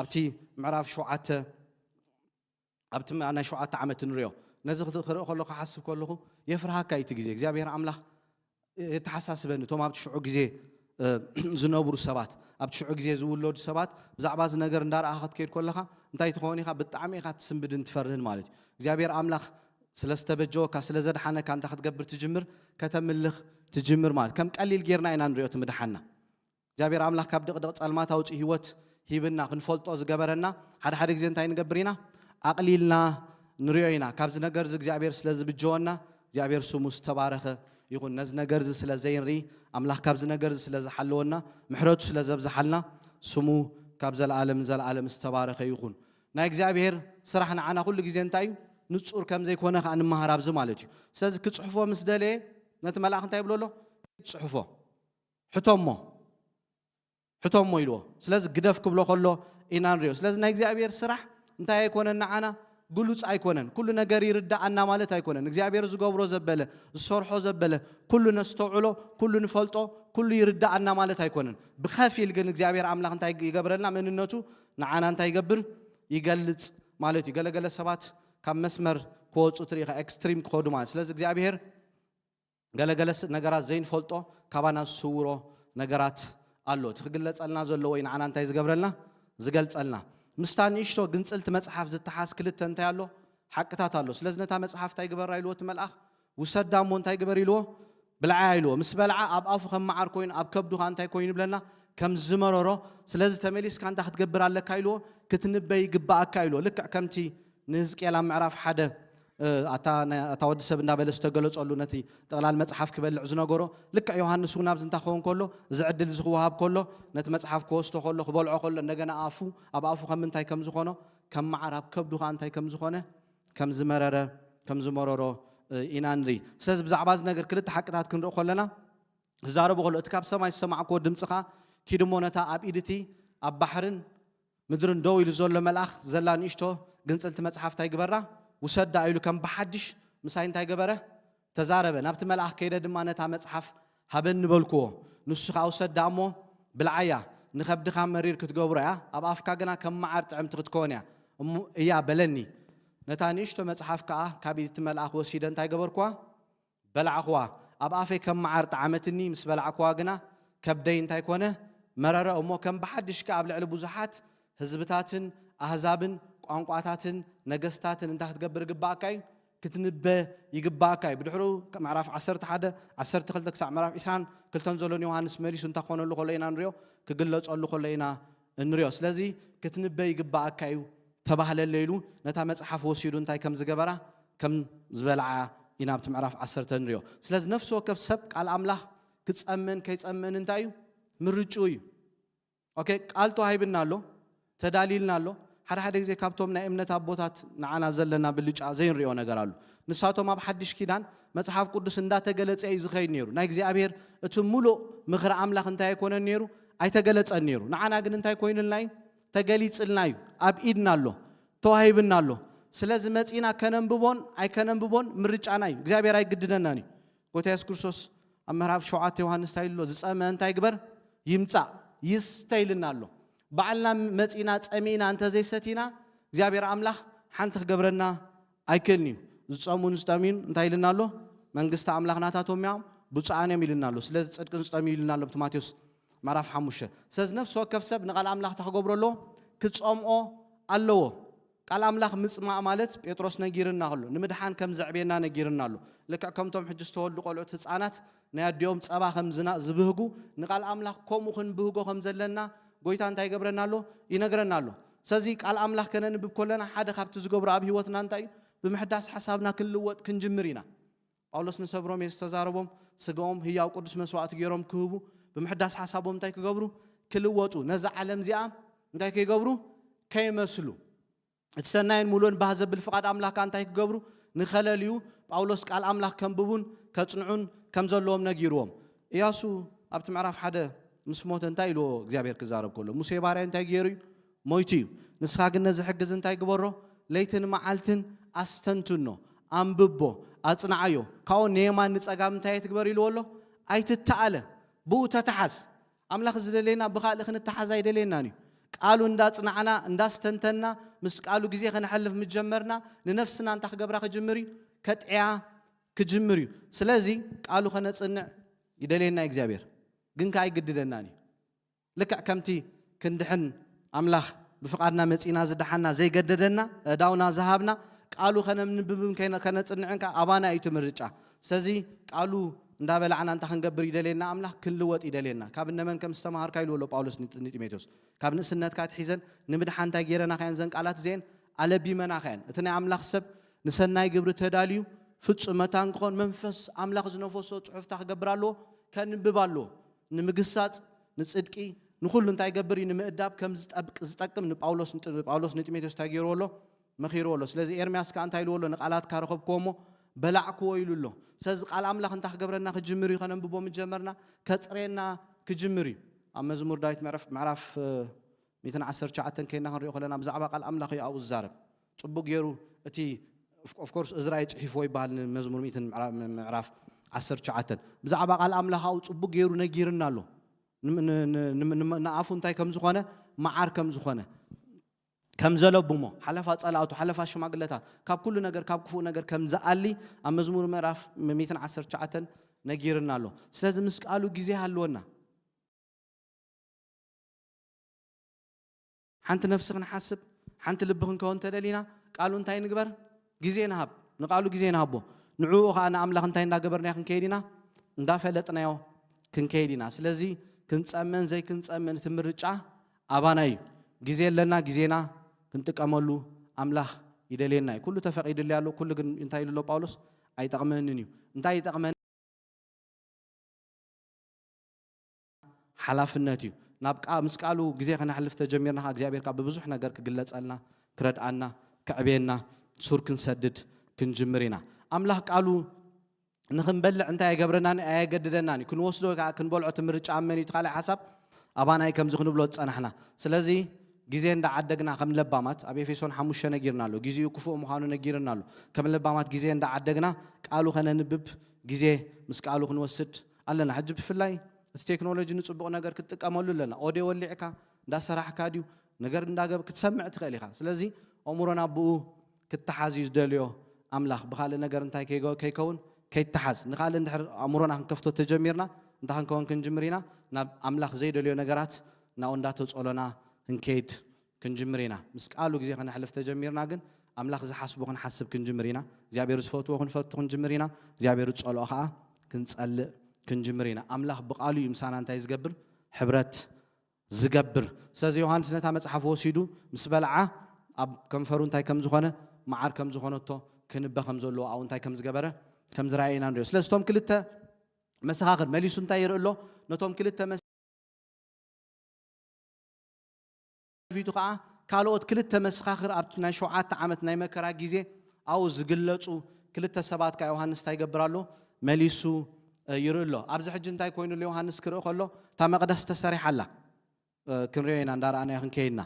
ኣብቲ ምዕራፍ ሸውዓተ፣ ኣብቲ ምዕራፍ ናይ ሸውዓተ ዓመት ንሪኦ። ነዚ ክት-፣ ክርኢ ከለኹ ክሓስብ ከለኹ የፍርሃካ እዩ እቲ ግዜ። እግዚኣብሔር ኣምላኽ የተሓሳስበኒ። እቶም ኣብቲ ሽዑ ግዜ፣ እ፣ ዝነብሩ ሰባት፣ ኣብቲ ሽዑ ግዜ ዝውለዱ ሰባት ብዛዕባ እዚ ነገር እንዳረኣኻ ክትከይድ ከለኻ እንታይ ትኸውን ኢኻ? ብጣዕሚ ኢኻ ትስንብድን ትፈርህን ማለት እዩ። እግዚኣብሔር ኣምላኽ ስለ ዝተበጀወካ፣ ስለ ዘድሓነካ እንታይ ክትገብር ትጅምር? ከተምልኽ ትጅምር ማለት። ከም ቀሊል ጌርና ኢና ንሪኦ እቲ ምድሓንና። እግዚኣብሔር ኣምላኽ ካብ ድቕድቕ ጸልማት ኣውፂኡ ህይወት ሂብና ክንፈልጦ ዝገበረና፣ ሓደ ሓደ ግዜ እንታይ ንገብር ኢና? ኣቕሊልና ንሪኦ ኢና። ካብዚ ነገር እዚ እግዚኣብሔር ስለ ዝብጀወና፣ እግዚኣብሔር ስሙ ዝተባረኸ ይኹን። ነዚ ነገር እዚ ስለ ዘይንርኢ፣ ኣምላኽ ካብዚ ነገር እዚ ስለ ዝሓለወና፣ ምሕረቱ ስለ ዘብዝሓልና፣ ስሙ ካብ ዘለኣለም ንዘለኣለም ዝተባረኸ ይኹን። ናይ እግዚኣብሔር ስራሕ ንዓና ኩሉ ግዜ እንታይ እዩ? ንጹር ከም ዘይኮነ ከኣ ንመሃር ኣብዚ ማለት እዩ። ስለዚ ክጽሕፎ ምስ ደለየ፣ ነቲ መልኣኽ እንታይ ይብሎ ኣሎ? ጽሕፎ። ሕቶሞ። ሕቶሞ ኢልዎ። ስለዚ ግደፍ ክብሎ ከሎ ኢና ንሪኦ። ስለዚ ናይ እግዚኣብሔር ስራሕ እንታይ ኣይኮነን? ንዓና ግሉጽ ኣይኮነን። ኩሉ ነገር ይርድኣና ማለት ኣይኮነን። እግዚኣብሔር ዝገብሮ ዘበለ፣ ዝሰርሖ ዘበለ፣ ኩሉ ነስተውዕሎ፣ ኩሉ ንፈልጦ፣ ኩሉ ይርድኣና ማለት ኣይኮነን። ብኸፊል ግን እግዚኣብሔር ኣምላኽ እንታይ ይገብረልና? መንነቱ ንዓና እንታይ ይገብር? ይገልጽ ማለት እዩ። ገለገለ ሰባት ካብ መስመር ክወጹ ትርኢ ኢኻ፣ ኤክስትሪም ክኸዱ ማለት። ስለዚ እግዚኣብሔር ገለገለ ስ-፣ ነገራት ዘይንፈልጦ፣ ካባና ዝስውሮ ነገራት ኣሎ። እቲ ክግለጸልና ዘለዎ እዩ ንዓና እንታይ ዝገብረልና? ዝገልጸልና። ምስታ ንእሽቶ ግንጽልቲ መጽሓፍ ዝተሓዝ ክልተ እንታይ ኣሎ? ሓቅታት ኣሎ። ስለዚ ነታ መጽሓፍ እንታይ ግበራ ኢልዎ እቲ መልኣኽ? ውሰዳ እሞ እንታይ ግበር ኢልዎ? ብልዓያ ኢልዎ። ምስ በልዓ ኣብ ኣፉ ከም መዓር ኮይኑ ኣብ ከብዱ ኸኣ እንታይ ኮይኑ ይብለና? ከም ዝመረሮ። ስለዚ ተመሊስካ እንታይ ክትገብር ኣለካ ኢልዎ? ክትንበይ ይግባኣካ ኢልዎ። ልክዕ ከምቲ ንህዝቅኤል ኣብ ምዕራፍ ሓደ፣ እ፣ ኣታ ናይ፣ ኣታ ወዲ ሰብ እንዳበለ ዝተገለጸሉ ነቲ ጠቕላል መጽሓፍ ክበልዕ ዝነገሮ፣ ልክዕ ዮሃንስ እውን ኣብዚ እንታይ ክኸውን ከሎ፣ እዚ ዕድል እዚ ክወሃብ ከሎ፣ ነቲ መጽሓፍ ክወስዶ ከሎ፣ ክበልዖ ከሎ፣ እንደገና ኣፉ፣ ኣብ ኣፉ ከም እንታይ ከም ዝኾኖ፣ ከም መዓር ኣብ ከብዱ ኸኣ እንታይ ከም ዝኾነ፣ ከም ዝመረረ፣ ከም ዝመረሮ፣ እ፣ ኢና ንርኢ። ስለዚ ብዛዕባ እዚ ነገር ክልተ ሓቅታት ክንርኢ ከለና፣ ክዛረቡ ከሎ፣ እቲ ካብ ሰማይ ዝሰማዕክዎ ድምጺ ኸኣ፣ ኪድ እሞ ነታ ኣብ ኢድ እቲ ኣብ ባሕርን ምድርን ደው ኢሉ ዘሎ መልኣኽ ዘላ ንእሽቶ ግንጽልቲ መጽሓፍ እንታይ ግበራ? ውሰዳ ኢሉ ከም ብሓድሽ ምሳይ እንታይ ገበረ? ተዛረበ። ናብቲ መልኣኽ ከይደ ድማ ነታ መጽሓፍ ሃበኒ በልክዎ። ንሱ ኸኣ ውሰዳ እሞ ብልዓያ፣ ንኸብድኻ መሪር ክትገብሮ እያ፣ ኣብ ኣፍካ ግና ከም መዓር ጥዕምቲ ክትከውን እያ። እሞ እያ በለኒ። ነታ ንእሽቶ መጽሓፍ ከኣ ካብ ኢድ እቲ መልኣኽ ወሲደ እንታይ ገበርክዋ? በላዕኽዋ። ኣብ ኣፈይ ከም መዓር ጠዓመትኒ፣ ምስ በላዕክዋ ግና ከብደይ እንታይ ኮነ? መረረ። እሞ ከም ብሓድሽ ከኣ ኣብ ልዕሊ ብዙሓት ህዝብታትን ኣህዛብን ቋንቋታትን ነገስታትን እንታይ ክትገብር ይግባኣካ እዩ? ክትንበ ይግባኣካ እዩ። ብድሕሩ ምዕራፍ ዓሰርተ ሓደ፣ ዓሰርተ ክልተ ክሳዕ ምዕራፍ ዕስራን ክልተን ዘሎ ንዮሃንስ መሊሱ እንታይ ክኾነሉ ከሎ ኢና ንሪኦ? ክግለጸሉ ከሎ ኢና እንሪኦ። ስለዚ ክትንበ ይግባኣካ እዩ ተባህለለ ኢሉ ነታ መጽሓፍ ወሲዱ እንታይ ከም ዝገበራ? ከም ዝበልዓ ኢና ኣብቲ ምዕራፍ ዓሰርተ ንሪኦ። ስለዚ ነፍሲ ወከፍ ሰብ ቃል ኣምላኽ ክጸምእን ከይጸምእን እንታይ እዩ? ምርጭኡ እዩ። ኦኬ፣ ቃል ተዋሂብና ኣሎ፣ ተዳሊልና ኣሎ። ሓደ ሓደ ግዜ ካብቶም ናይ እምነት ኣቦታት ንዓና ዘለና ብልጫ ዘይንሪኦ ነገር ኣሎ። ንሳቶም ኣብ ሓድሽ ኪዳን መጽሓፍ ቅዱስ እንዳተገለጸ እዩ ዝኸይድ ነይሩ። ናይ እግዚኣብሔር እቲ ሙሉእ ምኽሪ ኣምላኽ እንታይ ኣይኮነን ነይሩ? ኣይተገለጸን ነይሩ። ንዓና ግን እንታይ ኮይኑልና እዩ? ተገሊጽልና እዩ። ኣብ ኢድና ኣሎ፣ ተዋሂብና ኣሎ። ስለዚ መጺና ከነንብቦን ኣይከነንብቦን ምርጫና እዩ። እግዚኣብሔር ኣይግድደናን እዩ። ጎይታ የሱስ ክርስቶስ ኣብ ምዕራፍ ሸውዓተ ዮሃንስ እንታይ ኢሉ ኣሎ? ዝጸመ እንታይ ግበር? ይምጻእ፣ ይስተ ኢልና ኣሎ። ባዕልና መጺና ጸሚእና እንተ ዘይሰቲና፣ እግዚኣብሔር ኣምላኽ ሓንቲ ክገብረና ኣይክእልን እዩ። ዝጸሙን ዝጠምዩን እንታይ ኢልና ኣሎ? መንግስቲ ኣምላኽ ናታቶም እዮም፣ ብፁዓን እዮም ኢልና ኣሎ። ስለዚ ጽድቅን ዝጠምዩ ኢልና ኣሎ፣ ብቲ ማቴዎስ ምዕራፍ ሓሙሽተ። ስለዚ ነፍሲ ወከፍ ሰብ ንቓል ኣምላኽ እንታይ ክገብሮ ኣለዎ? ክጸምኦ ኣለዎ። ቃል ኣምላኽ ምጽማእ ማለት ጴጥሮስ ነጊርና ከሎ፣ ንምድሓን ከም ዘዕብየና ነጊርና ኣሎ። ልክዕ ከምቶም ሕጂ ዝተወልዱ ቆልዑት ህጻናት ናይ ኣዲኦም ጸባ ከም ዝና-፣ ዝብህጉ፣ ንቃል ኣምላኽ ከምኡ ክንብህጎ ከም ዘለና ጎይታ እንታይ ይገብረና ኣሎ? ይነግረና ኣሎ። ስለዚ ቃል ኣምላኽ ከነንብብ ከለና ሓደ ካብቲ ዝገብሮ ኣብ ህይወትና እንታይ እዩ? ብምሕዳስ ሓሳብና ክንልወጥ ክንጅምር ኢና። ጳውሎስ ንሰብ ሮሜ ዝተዛረቦም ስጋኦም ህያው ቅዱስ መስዋዕቲ ገይሮም ክህቡ፣ ብምሕዳስ ሓሳቦም እንታይ ክገብሩ? ክልወጡ። ነዛ ዓለም እዚኣ እንታይ ከይገብሩ? ከይመስሉ። እቲ ሰናይን ሙሉእን ባህ ዘብል ፍቓድ ኣምላኽ ከኣ እንታይ ክገብሩ? ንኸለልዩ ጳውሎስ ቃል ኣምላኽ ከንብቡን ከጽንዑን ከም ዘለዎም ነጊርዎም። ኢያሱ ኣብቲ ምዕራፍ ሓደ ምስ ሞተ እንታይ ኢልዎ እግዚኣብሔር ክዛረብ ከሎ? ሙሴ ባርያ እንታይ ገይሩ እዩ? ሞይቱ እዩ። ንስኻ ግን ነዚ ሕጊ እዚ እንታይ ግበሮ? ለይትን መዓልትን ኣስተንትኖ፣ ኣንብቦ፣ ኣጽንዓዮ። ካብኡ ንየማን ንጸጋም እንታይ ኣይትግበር ኢልዎ ኣሎ? ኣይትተኣለ። ብኡ ተተሓዝ። ኣምላኽ ዝደለየና ብኻልእ ክንተሓዝ ኣይደለየናን እዩ። ቃሉ እንዳጽናዕና፣ እንዳስተንተና፣ ምስ ቃሉ ግዜ ከነሕልፍ ምስ ጀመርና፣ ንነፍስና እንታይ ክገብራ ክጅምር እዩ? ከጥዕያ ክጅምር እዩ። ስለዚ ቃሉ ከነጽንዕ ይደልየና እዩ እግዚኣብሔር። ግን ከኣ ኣይግድደናን እዩ። ልክዕ ከምቲ ክንድሕን ኣምላኽ ብፍቓድና መጺእና ዝደሓና ዘይገደደና፣ ኣእዳውና ዝሃብና፣ ቃሉ ከነንብብን ከነ-፣ ከነጽንዕን ከኣ ኣባና እዩ እቲ ምርጫ። ስለዚ ቃሉ እንዳበላዕና እንታይ ክንገብር ይደልየና ኣምላኽ? ክንልወጥ ይደልየና። ካብ እነመን ከም ዝተማሃርካ ኢልዎ ኣሎ ጳውሎስ ኒ-፣ ንጢሞቴዎስ። ካብ ንእስነትካ ኣትሒዘን ንምድሓን እንታይ ገይረናኻየን? ዘን ቃላት እዚአን ኣለቢመናኻየን። እቲ ናይ ኣምላኽ ሰብ ንሰናይ ግብሪ ተዳልዩ ፍጹም መታን ክኾን መንፈስ ኣምላኽ ዝነፈሶ ጽሑፍታ ክገብር ኣለዎ፣ ከንብብ ኣለዎ። ንምግሳጽ፣ ንጽድቂ፣ ንኹሉ እንታይ ይገብር እዩ? ንምእዳብ ከም ዝጠብቅ-፣ ዝጠቅም ንጳውሎስ፣ ንጢ-፣ ጳውሎስ ንጢሞቴዎስ እንታይ ገይርዎ ኣሎ? መኺርዎ ኣሎ። ስለዚ ኤርምያስ ከኣ እንታይ ኢልዎ ኣሎ? ንቓላትካ ረኸብክዎ እሞ በላዕክዎ ኢሉ ኣሎ። ስለዚ ቃል ኣምላኽ እንታይ ክገብረና ክጅምር እዩ? ከነንብቦ ምጀመርና ከጽርየና ክጅምር እዩ። ኣብ መዝሙር ዳዊት ምዕራፍ፣ ምዕራፍ፣ እ፣ ሚእትን ዓሰርተ ትሽዓተን ከይና ክንሪኦ ከለና ብዛዕባ ቃል ኣምላኽ እዩ ኣብኡ ዝዛረብ። ጽቡቅ ገይሩ እቲ፣ ኦፍ-፣ ኦፍ ኮርስ እዝራ እዩ ጽሒፍዎ ይበሃል ንመዝሙር ሚእትን ምዕራ-፣ ምዕራፍ ዓሰርተ ትሽዓተን። ብዛዕባ ቃል ኣምላኽ ኣብኡ ጽቡቅ ገይሩ ነጊርና ኣሎ። ን-፣ ን-፣ ን-፣ ን-፣ ን-፣ ንኣፉ እንታይ ከም ዝኾነ፣ መዓር ከም ዝኾነ፣ ከም ዘለብሞ፣ ሓለፋ ጸላእቱ፣ ሓለፋ ሽማግለታት፣ ካብ ኩሉ ነገር፣ ካብ ክፉእ ነገር ከም ዝኣሊ ኣብ መዝሙር ምዕራፍ ሚእትን ዓሰርተ ትሽዓተን ነጊርና ኣሎ። ስለዚ ምስ ቃሉ ግዜ ሃልወና። ሓንቲ ነፍሲ ክንሓስብ፣ ሓንቲ ልቢ ክንከውን እንተደሊና፣ ቃሉ እንታይ ንግበር? ግዜ ንሃብ። ንቃሉ ግዜ ንሃቦ። ንዕኡ ኸዓ ንኣምላኽ እንታይ እንዳገበርናዮ ክንከይድ ኢና? እንዳፈለጥናዮ ክንከይድ ኢና። ስለዚ ክንጸምን ዘይክንጸምን እቲ ምርጫ ኣባና እዩ። ግዜ ኣለና፣ ግዜና ክንጥቀመሉ ኣምላኽ ይደልየና እዩ። ኩሉ ተፈቒዱልይ ኣሎ፣ ኩሉ ግን እንታይ ኢሉ ኣሎ ጳውሎስ? ኣይጠቕመንን እዩ። እንታይ ይጠቕመና? ሓላፍነት እዩ። ናብ ቃ-፣ ምስ ቃሉ ግዜ ከነሕልፍ ተጀሚርና ኸዓ እግዚኣብሔር ከኣ ብብዙሕ ነገር ክግለጸልና፣ ክረድኣና፣ ከዕብየና፣ ሱር ክንሰድድ ክንጅምር ኢና። ኣምላኽ ቃሉ ንኽንበልዕ እንታይ ኣይገብረናን ኣየገድደናን እዩ። ክንወስዶ ወይ ከኣ ክንበልዖ እቲ ምርጫ ኣብ መን እዩ? እቲ ካልእ ሓሳብ ኣባና እዩ ከምዚ ክንብሎ ዝጸናሕና። ስለዚ ግዜ እንዳዓደግና ከም ለባማት ኣብ ኤፌሶን ሓሙሽተ ነጊርና ኣሎ። ግዜኡ ክፉእ ምዃኑ ነጊርና ኣሎ። ከም ለባማት ግዜ እንዳዓደግና ቃሉ ከነንብብ ግዜ ምስ ቃሉ ክንወስድ ኣለና። ሕጂ ብፍላይ እቲ ቴክኖሎጂ ንጽቡቕ ነገር ክትጥቀመሉ ኣለና። ኦድዮ ወሊዕካ እንዳሰራሕካ ድዩ ነገር እንዳገብ ክትሰምዕ ትኽእል ኢኻ። ስለዚ ኣእምሮና ብኡ ክተሓዝ እዩ ዝደልዮ ኣምላኽ። ብኻልእ ነገር እንታይ ከይገ-፣ ከይከውን ከይተሓዝ። ንኻልእ እንድሕር ኣእምሮና ክንከፍቶ ተጀሚርና እንታይ ክንከውን ክንጅምር ኢና? ናብ ኣምላኽ ዘይደልዮ ነገራት ናብኡ እንዳተጸሎና ክንከይድ ክንጅምር ኢና። ምስ ቃሉ ግዜ ከነሕልፍ ተጀሚርና ግን ኣምላኽ ዝሓስቦ ክንሓስብ ክንጅምር ኢና። እግዚኣብሔር ዝፈትዎ ክንፈቱ ክንጅምር ኢና። እግዚኣብሔር ዝጸልኦ ኸዓ ክንጸልእ ክንጅምር ኢና። ኣምላኽ ብቃሉ እዩ ምሳና እንታይ ዝገብር? ሕብረት ዝገብር። ስለዚ ዮሃንስ ነታ መጽሓፍ ወሲዱ ምስ በልዓ ኣብ ከንፈሩ እንታይ ከም ዝኾነ፣ መዓር ከም ዝኾነቶ፣ ክንበ ከም ዘለዎ፣ ኣብኡ እንታይ ከም ዝገበረ ከም ዝረኣየ ኢና ንሪኦ። ስለዚ እቶም ክልተ መሰኻኽር መሊሱ እንታይ ይርኢ ኣሎ? ነቶም ክልተ መስ-፣ ፊቱ ኸዓ ካልኦት ክልተ መሰኻኽር ኣብቲ ናይ ሸውዓተ ዓመት ናይ መከራ ግዜ ኣብኡ ዝግለጹ ክልተ ሰባት ከኣ ዮሃንስ እንታይ ይገብር ኣሎ? መሊሱ፣ እ፣ ይርኢ ኣሎ። ኣብዚ ሕጂ እንታይ ኮይኑ ኣሎ ዮሃንስ ክርኢ ከሎ? እታ መቕደስ ተሰሪሓ ኣላ። እ፣ ክንሪኦ ኢና፣ እንዳረኣናዮ ክንከይድና።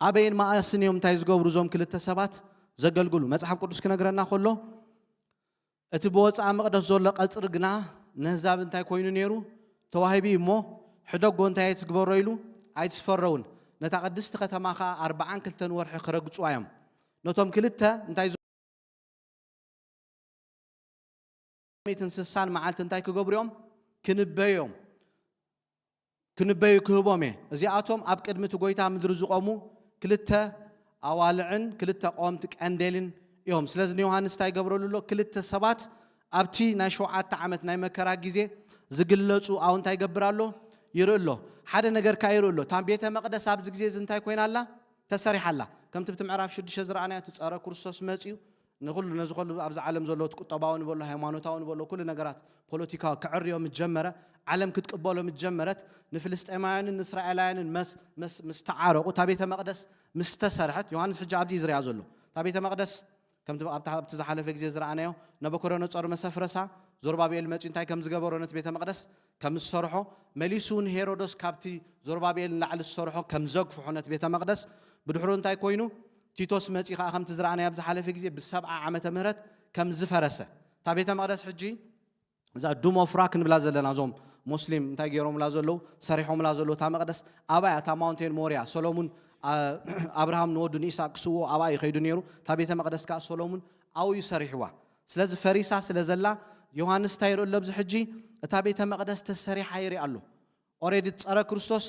ኣበይን መኣስን እዮም እንታይ ዝገብሩ እዞም ክልተ ሰባት ዘገልግሉ? መጽሓፍ ቅዱስ ክነግረና ከሎ፣ እቲ ብወጻኢ መቕደስ ዘሎ ቀጽሪ ግና ነህዛብ እንታይ ኮይኑ ነይሩ? ተዋሂቡ እዩ እሞ፣ ሕደጎ እንታይ ኣይትግበሮ ኢሉ፣ ኣይትስፈሮ እውን። ነታ ቅድስቲ ከተማ ኸኣ ኣርብዓን ክልተን ወርሒ ክረግጹዋ እዮም። ነቶም ክልተ እንታይ ሚእትን ስሳን መዓልቲ እንታይ ክገብሩ እዮም? ክንበዩ እዮም። ክንበዩ ክህቦም እየ። እዚኣቶም ኣብ ቅድሚ እቲ ጐይታ ምድሪ ዝቖሙ ክልተ ኣዋልዕን ክልተ ቀወምቲ ቀንዴልን እዮም። ስለዚ ንዮሃንስ እንታይ ይገብረሉ ኣሎ? ክልተ ሰባት ኣብቲ ናይ ሸውዓተ ዓመት ናይ መከራ ግዜ ዝግለጹ ኣብኡ እንታይ ይገብር ኣሎ? ይርኢ ኣሎ። ሓደ ነገር ከኣ ይርኢ ኣሎ። እታ ቤተ መቕደስ ኣብዚ ግዜ እዚ እንታይ ኮይና ኣላ? ተሰሪሓ ኣላ። ከምቲ ኣብቲ ምዕራፍ ሽዱሽተ ዝረኣናዮ እቲ ጸረ ክርስቶስ መጺኡ ንኹሉ ነዚ ኹሉ ኣብዚ ዓለም ዘሎ እቲ ቁጠባዊ ንበሎ፣ ሃይማኖታዊ ንበሎ፣ ኩሉ ነገራት ፖለቲካዊ ክዕርዮ ምስ ጀመረ፣ ዓለም ክትቅበሎ ምስ ጀመረት፣ ንፍልስጤማውያንን ንእስራኤላውያንን መስ-፣ መስ-፣ ምስ ተዓረቑ፣ እታ ቤተ መቕደስ ምስ ተሰርሐት፣ ዮሃንስ ሕጂ ኣብዚ እዩ ዝሪኣ ዘሎ። እታ ቤተ መቕደስ ከምቲ ኣብቲ፣ ኣብቲ ዝሓለፈ ግዜ ዝረኣናዮ፣ ናቡከደነጾር መሰፍረሳ፣ ዞርባብኤል መጺኡ እንታይ ከም ዝገበሮ ነቲ ቤተ መቕደስ ከም ዝሰርሖ፣ መሊሱ እውን ሄሮዶስ ካብቲ ዞርባብኤል ንላዕሊ ዝሰርሖ ከም ዘግፍሖ ነቲ ቤተ መቕደስ፣ ብድሕሩ እንታይ ኮይኑ? ቲቶስ መጺኡ ኸዓ ከምቲ ዝረኣናዮ ኣብ ዝሓለፈ ግዜ ብሰብዓ ዓመተ ምህረት ከም ዝፈረሰ። እታ ቤተ መቕደስ ሕጂ እዛ ዱም ኦፍራ ክንብላ ዘለና፣ እዞም ሞስሊም እንታይ ገይሮምላ ዘለዉ፣ ሰሪሖምላ ዘለዉ፣ እታ መቕደስ ኣባያ፣ እታ ማውንቴን ሞሪያ፣ ሰሎሙን፣ ኣ-፣ ኣብርሃም ንወዱ ንኢሳቅ ክስውኦ ኣብኣ እዩ ከይዱ ነይሩ። እታ ቤተ መቕደስ ከኣ ሰሎሙን ኣብኡ እዩ ሰሪሕዋ። ስለዚ ፈሪሳ ስለ ዘላ፣ ዮሃንስ እንታይ ይርኢ ኣሎ ኣብዚ ሕጂ? እታ ቤተ መቕደስ ተሰሪሓ ይርኢ ኣሎ። ኦሬዲ ጸረ ክርስቶስ